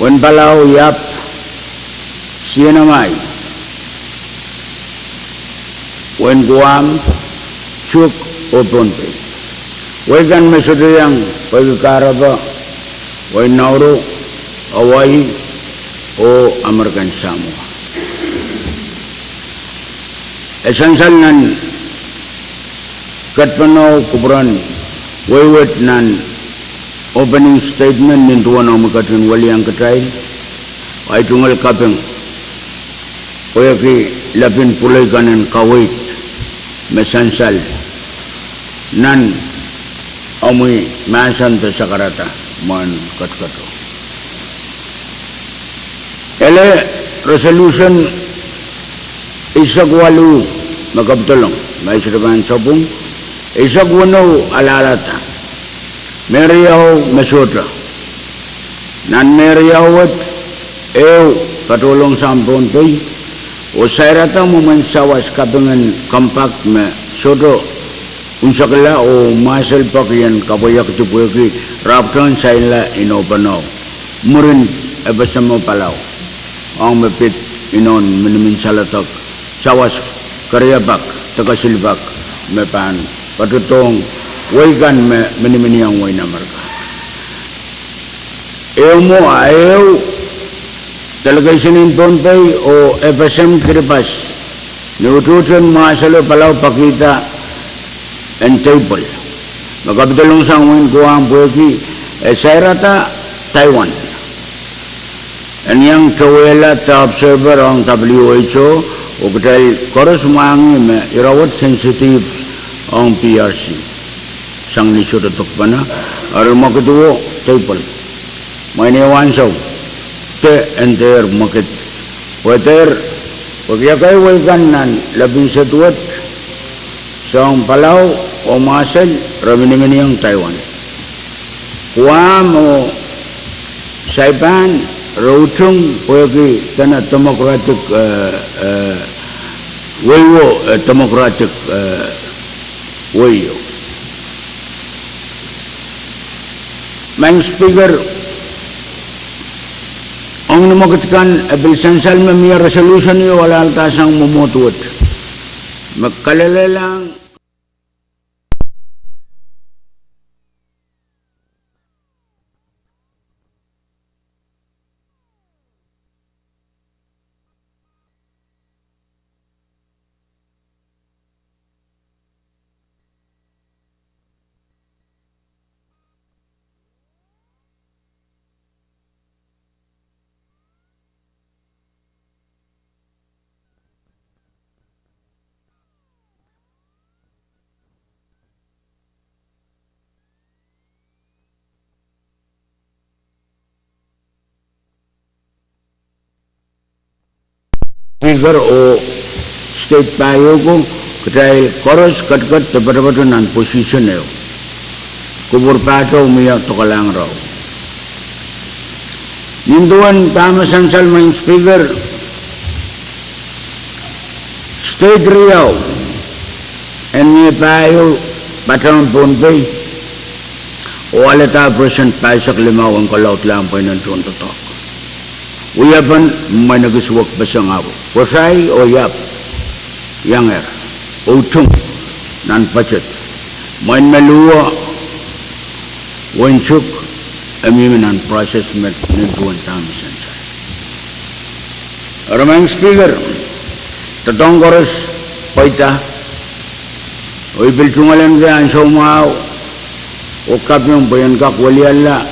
wehin Palau, Iap, C N M I, wehin Guam, Chuuk oh Pohnpei. Wei kan me sohte iang pwehki kahrepe, wehin Nauru, Hawaii, oh American Samoa. E sansal nan ketpene oh kupwuren wei wet nan opening statement nin duwen omwi ketin welian kitail, ahi tungoal kaping pwehki lepin pwuloi kan en kaweid me sansal nan omwi mahsen de sakarada mwohn ketiket. Ele resolution eisek waluh me kapidolong, ma I sohte pahn sapwung, eisek weneu alalada, me riau me sohte. Nan me riau wet, ehu patohlong sang Pohnpei, oh sairada mwomwen sawas kapingen compact me sohte unsekla oh mwahsel peki en kapweiekdi pwehki rapwtehn sainla inoupeno mwurin FSM oh Palau, ong me pid inon minimin saledek, sawas keriapak de kesilpak me pahn patohdohng wehi kan me miniminiong wehin Amerika. Ehu mwo, a ehu delegation en Pohnpei oh FSM Kiribati, ni utuhten mwahselo Palau pekihda en teipwel me kapidolong sang wehin Guam pwehki e sairada Taiwan en iang towehla de observer ong WHO, oh kitail koaros mwahngih me ira wet sensitive ong PRC sang ni sohte dokpene, eri mwekid wo teipwel. Mwein ehu ansou de en dehr mwekid, pwe dehr, pwe ekei wehi kan nan lepin suwed wet, soahng Palau oh mwahsel, re miniminiong Taiwan. Guam oh Saipan re utung pwehki dene democratic, eh, eh, wehi wo, eh, democratic, eh, wehi o. Madam Speaker, ong ni mwekid kan, e pil sansal me mie resolution ieu alahlda sang mwomwohd wet me kalelelahng Speaker oh state pahieu ko, kitail koaros ketiket de poatopoat nan position ehu. Kupwur pahtou mie dokalahng rao. Nin duwen dahme sansal, Madam Speaker, state riau en mie pahieu patehng Pohnpei, oh alehda percent pahisek limau en kalaudlahng pweinen tohndoadoahk. Wiepen mwein ekis wekpeseng, ahpw pwehki oh iap iangehr oh utung nan budget. Mwein me luhwo, wehin Chuuk, e mihmi nan process me nin duwen dahme sansal. Eri Madam Speaker, doadoahk koaros pweida, oh I pil tungoalenki ansou mwahu oh kaping pwe I en kak weliala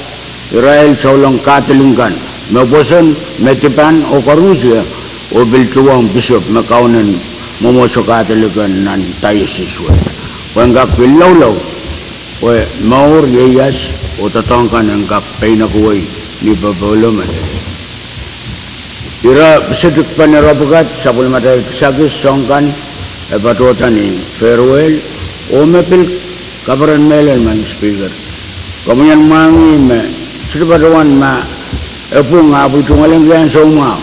irail souleng Katolik kan me pwoson, me dipan oh koarusie, oh pil tuhwong pisop me kaunen mwomwohdiso Katolik nan diocese wet, pwe en kak pil loulou pwe mour, ieias oh doadoahk kan en kak peinekihwei ni popohl me lel. Ira pisetik pen ira pwukat, sapwellimatail kisakis soahng kan, e patohda ni farewell, oh me pil kaperen mehlel, Madam Speaker. Komwi en mwahngih me sohte patohwan ma e pwung, ahpw I tungoalenki ansou mwahu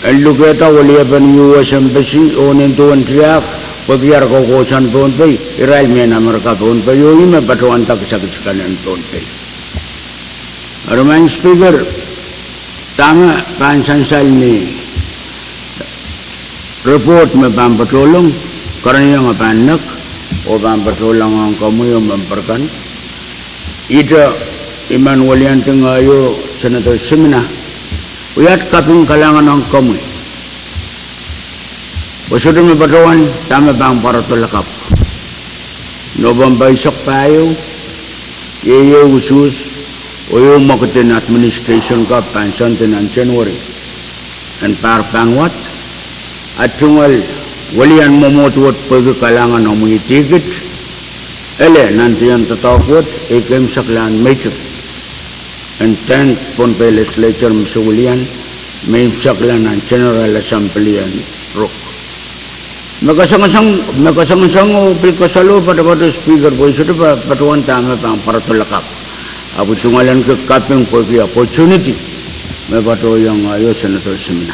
en lukehda weliepen U S Embassy oh nin duwen tiahk pwehki ar kohkohsang Pohnpei, irail mehn Amerika Pohnpei, oh ih me patohwanda kisakis kan en Pohnpei. Eri Madam Speaker, dahme pahn sansal ni report me pahn patohlong, kerenieng e pahn nek oh pahn patohlong ong komwi oh memper kan. Ihte I men weliandi ngehi oh Senator Simina, wia kaping kalahngan ong komwi, pwe sohte me patohwan dahme pahn pwarodo lakapw. Nopempe eisek pahieu, Iei ehu usuhs oh ehu mwekid en administration ko pahn songdi nan January en pahr pahn wad, a tungoal wilian mwomwohd wet pwehki kalahngan omw idih kit. Ele nan dien doadoahk wet ei keimwseklahn meitik en dehn Pohnpei Legislature, Mister Wilian, me imwseklahn nan General Assembly en Ruk. Me kasongosong, me kasongosong oh pil kasalehu patopato Speaker pwe I sohte pa-, patohwan dahme pahn pwarodo lakapw. Ahpw I tungoal en kak kaping pwehki opportunity me patohwan iang aio Senator Simina.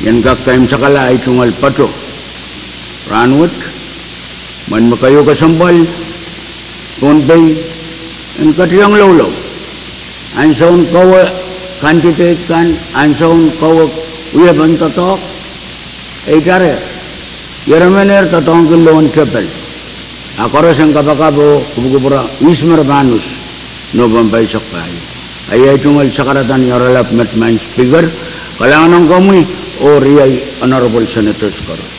I en kak keimwsekala ahi tungoal pato rahnwet, mwein me keieu kesempwal Pohnpei en ketiong loulou. Ansoun kowe candidate kan, ansoun kowe wiepen doadoahk, e itar ehr. Ieremen ehr doadoahngki lohn tepel. A koaros en kapakap oh kupwukupwure ihs me re pahn us November eisek pahieu. Ahi ahi tungoal sakarada ni oaralap met, Maing Speaker. Kalahngan ong komwi oh riei Honorable Senators koaros.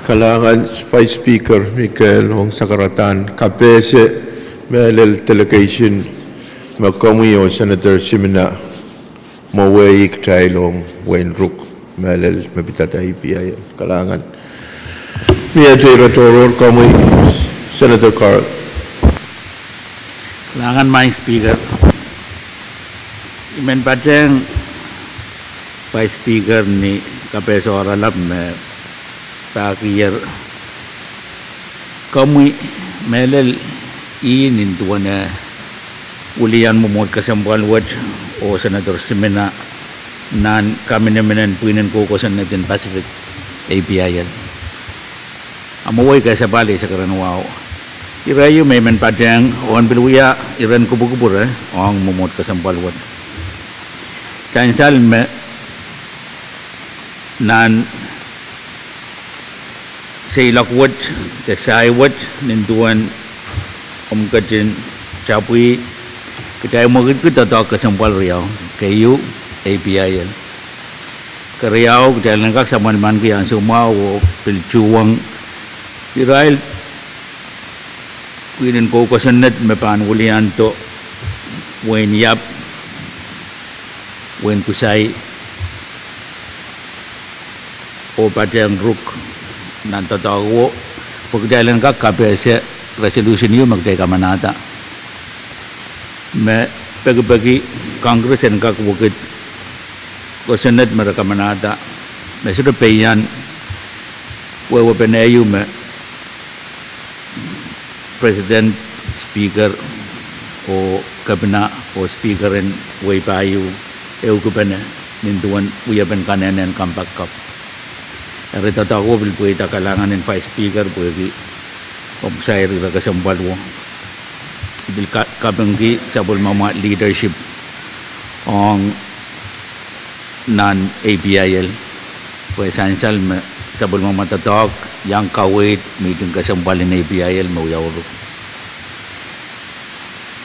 Kalahngan Vice Speaker Mikel ong sakaradahn kapehse mehlel delegation me komwi oh Senator Simina mwowehi kitail ong wehin Ruk, mehlel me pidada A P I L. Kalahngan. Miehte ire tohrohr, komwi Senator Carl. Kalahngan Maing Speaker. I men patehng Vice Speaker ni kapehse oaralap me pahkier komwi mehlel ih nin duwen wilian mwomwohd kesempwal wet oh Senator Simina nan kaminimin en pwihn en koukosonned en Pacific, A P I L. A mwowehi kesempwal eisek ren wahu. Ire ieu me I men patehng oh en pil wia iren kupwukupwure ong mwomwohd kesempwal wet. Sansal me nan seiloak wet de sai wet nin duwen omw ketin tapwih, kitail mwekidki doadoahk kesempwal riau. Keieu, A P I L. Keriau, kitail en kak sapwellimaniki ansou mwahu oh pil tuhwong irail pwihn en koukosonned me pahn wiliando wehin Iap, wehin Kusai, oh patehng Ruk nan doadoahk wo, pwe kitail en kak kapehse resolution ieu me kitail kamanahda me pekipeki Congress en kak wekid kosonned me re kamanahda, me sohte pehian wehwehpen ehu me President, Speaker, oh Kepina oh Speaker en wehi pahieu ehukipene nin duwen wiepen kanehnen Compact Cup. Eri doadoahk wo pil pweida. Kalahngan en Vice Speaker pwehki omw sair ire kesempwal wo. I pil ka-, kapingki sapwellimamwa leadership ong nan A P I L, pwe sansal me sapwellimamwa doadoahk iang kaweid mihting kesempwal en A P I L me wiawi Ruk.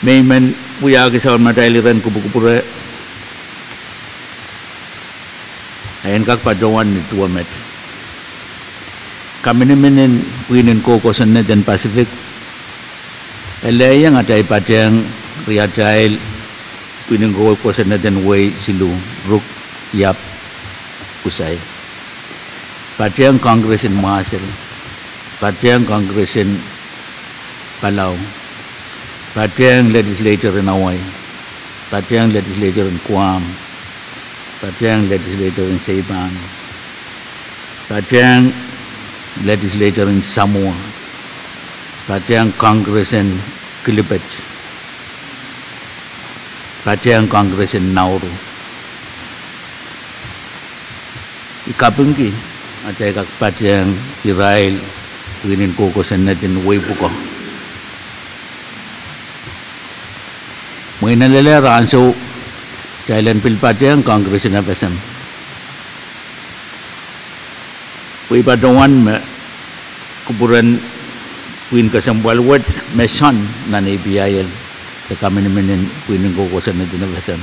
Me I men wiahki sapwellimatail iren kupwukupwure, a I en kak patohwan ni duwe met. Kaminimin en pwihn en koukosonned en Pacific e lehieng atail patehng riatail pwihn en koukosonned en wehi siluh, Ruk, Iap, Kusai. Patehng Congress en Mwasel, patehng Congress en Palau, patehng legislature en Hawaii, patehng legislature en Guam, patehng legislature en Saipan, patehng legislature en Samoa, patehng Congress en Kiribati, patehng Congress en Nauru. I kapingki atail kak patehng irail pwihn en koukosonned en wehi pwukoa. Mwein e lelehr ansou kitail en pil patehng Congress en F S M, pwe I patohwan me kupwuren pwihn kesempwal wet me sohn nan A P I L de kaminimin en pwihn en koukosonned en F S M.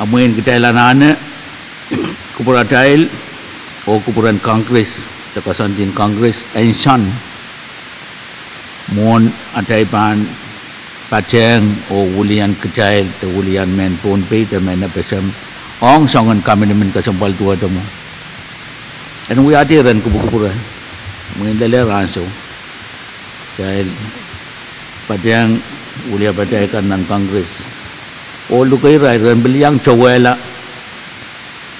A mwein kitail anahne kupwuratail oh kupwuren Congress de koasoandi en Congress, en sang mwohn atail pahn patehng oh wilian kitail de wilian mehn Pohnpei de mehn FSM ong soangen kaminimin kesempwal duwehte mwo. En wiahte iren kupwukupwure, mwein lelehr ansou. Kitail patehng wiliapatail kan nan Congress oh luke irail ren pil iang towehla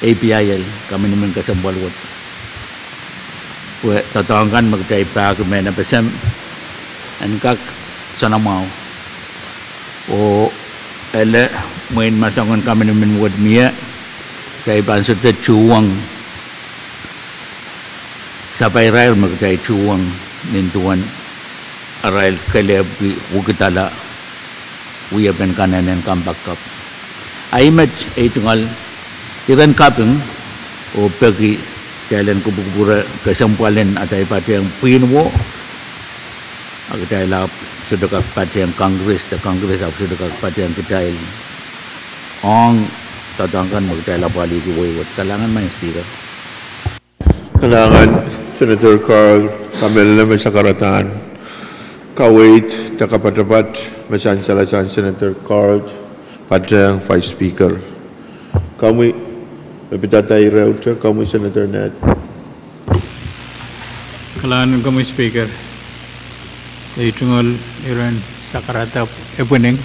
APIL, kaminimin kesempwal wet, pwe doadoahk kan me kitail pahki mehn FSM en kak soanamwahu. Oh ele, mwein ma soangen kaminimin wet mie, kitail pahn sohte tuhwong sapairair me kitail tuhwong nin duwen arail kelehpw wikidala wiepen kanehnen kampakap. Ahi met ei tungoal iren kaping oh peki kitail en kupwukupwure kesempwal en atail patehng pwihn wo, a kitail ahpw sohte kak patehng Congress de Congress ahpw sohte kak patehng kitail ong doadoahk kan me kitail apwalihki wei wet. Kalahngan, Madam Speaker. Kalahngan, Senator Carl, kamehlele me sakaradahn kaweid de kapatapat me sansal sang Senator Carl patehng Vice Speaker. Komwi me pidada ire uhte, komwi Senator Ned. Kalahngan komwi Speaker. Ei tungoal iren sakaradahn epwening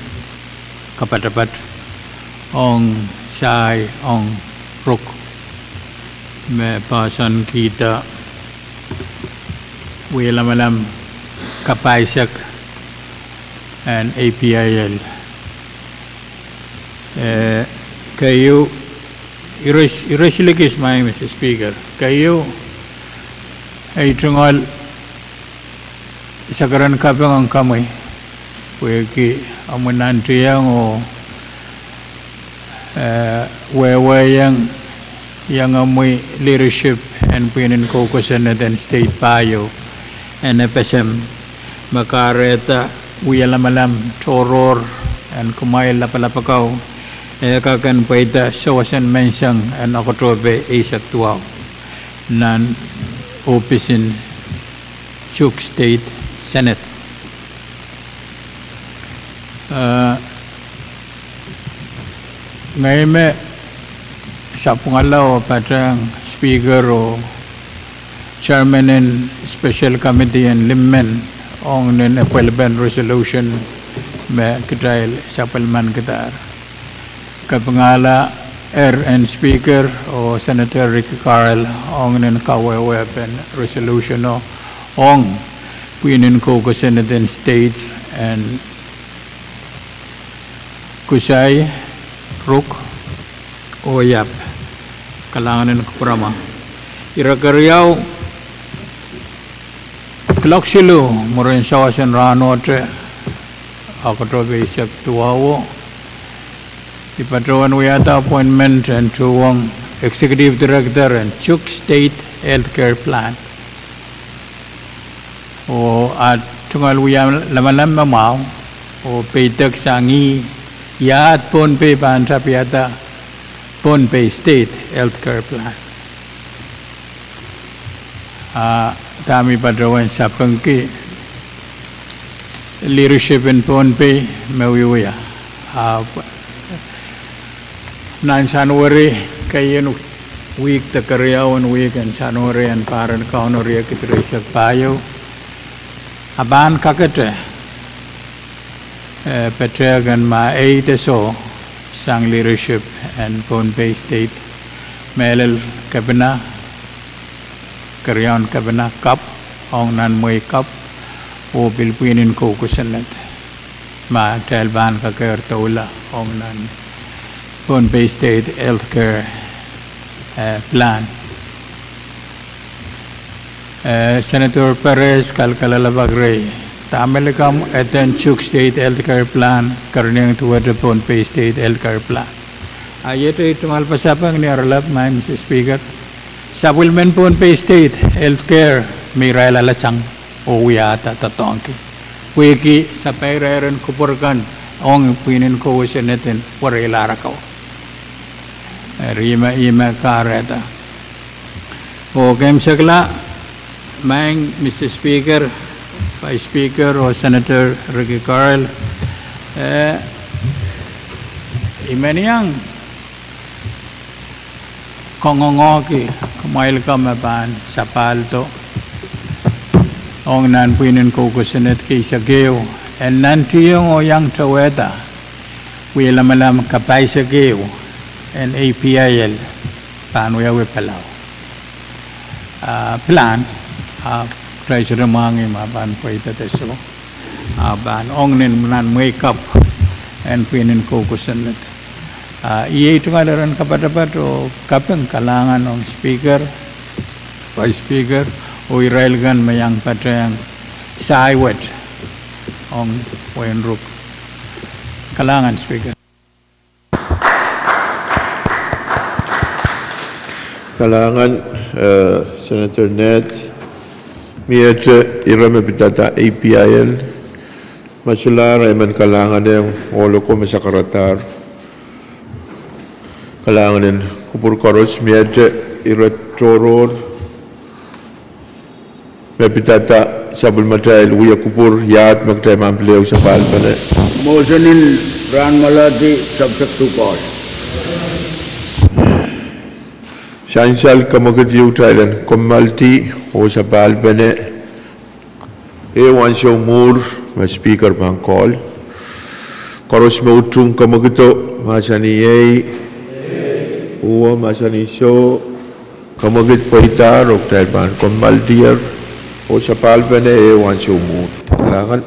kapatapat ong sahi ong Ruk me poahsoan kihda wialamalam kapaisek en APIL. Eh, keieu, ire, ire silikis, Madam Speaker. Keieu, ei tungoal sakaren kaping ong komwi pwehki omwi nantiong oh, eh, wehwehiong iengomwi leadership en pwihn en kou kosonned en state pahieu en FSM me kahrehda wialamalam tohrohr en kumwail lapalap akau, eh, kak en pweida sewesen menseng en Oktope eisek duwau nan ohpis en Chuuk State Senate. Eh, ngehi me sapwungala oh patehng Speaker oh Chairman en Special Committee en Limmen ong nin epwelpen resolution me kitail sapwellimanikdahr. Kapingahla ehr en Speaker oh Senator Ricky Carl ong nin kawehwehpen resolution o ong pwihn en kou kosonned en states en Kusai, Ruk oh Iap. Kalahngan en kupwuramwa. Ire keriau, kuloak siluh mwurin sawas en rahnohte, Oktope eisek duwau, I patohwan wiahda appointment en tuhwong Executive Director en Chuuk State Healthcare Plan oh a tungoal wialamalam me mwahu oh peidek sang ih iahd Pohnpei pahn tapihada Pohnpei State Healthcare Plan. A dahme I patohwan sapengki leadership en Pohnpei me wiewia, a nan Sanuari, keieun wihk de keriaun wihk en Sanuari en pahren Kauno riekid rieisek pahieu, a pahn kakete, eh, petehk en ma eide soh sang leadership en Pohnpei State, mehlel kepina, keriaun kepina kapw ong nan mwehi kapw oh pil pwihn en kou kosonned ma kitail pahn kakehr doula ong nan Pohnpei State Healthcare, eh, Plan. Eh, Senator Perez kalkalelapak rehi, dahme likamw eden Chuuk State Healthcare Plan kerenieng duwehte Pohnpei State Healthcare Plan? A iet ei tungoal pasapeng ni aralap, Madam Speaker. Sapwellimen Pohnpei State Healthcare me irail alasang oh wiahda doadoahngki pwehki sapairairen kupwur kan ong pwihn en kou kosonned en wereilahr akau. Eri ihme, ihme kahrehda. Oh keimwsekla, Maing Mister Speaker, Vice Speaker oh Senator Ricky Carl, eh, I men iang kangoangehki kumwail kan me pahn sapahldo ong nan pwihn en kou kosonned kei sakeu, en nantihong oh iang towehda wie lamalam kapaisek ehu en A P I L pahn wiawi Palau. Ah, plan, ah, kitail sohte mwahngih ma pahn pweida de soh. Ah, pahn ong ni nan mwehi kapw en pwihn en kou kosonned. Ah, iei tungoal iren kapatapat oh kaping kalahngan ong Speaker, Vice Speaker, oh irail kan me iang patehng sai wet ong wehin Ruk. Kalahngan Speaker. Kalahngan, eh, Senator Ned. Miehte ire me pidada A P I L, ma solahr I men kalahngan ong ohl oko me sakaradahr. Kalahngan en kupwur koaros. Miehte ire tohrohr me pidada sapwellimatail wia kupwur, iahd me kitail pahn pil ehu sapahlpene? Motion en Rahnwelahdi subject to call. Sansal kamwekid ieu kitail en kommoaldi oh sapahlpene ehu ansou mwuhr me Speaker pahn call. Koaros me utung kamwekido, mahsanih ei. Uwe, mahsanih soh. Kamwekid pweidahr oh kitail pahn kommoaldier oh sapahlpene ehu ansou mwuhr. Kalahngan.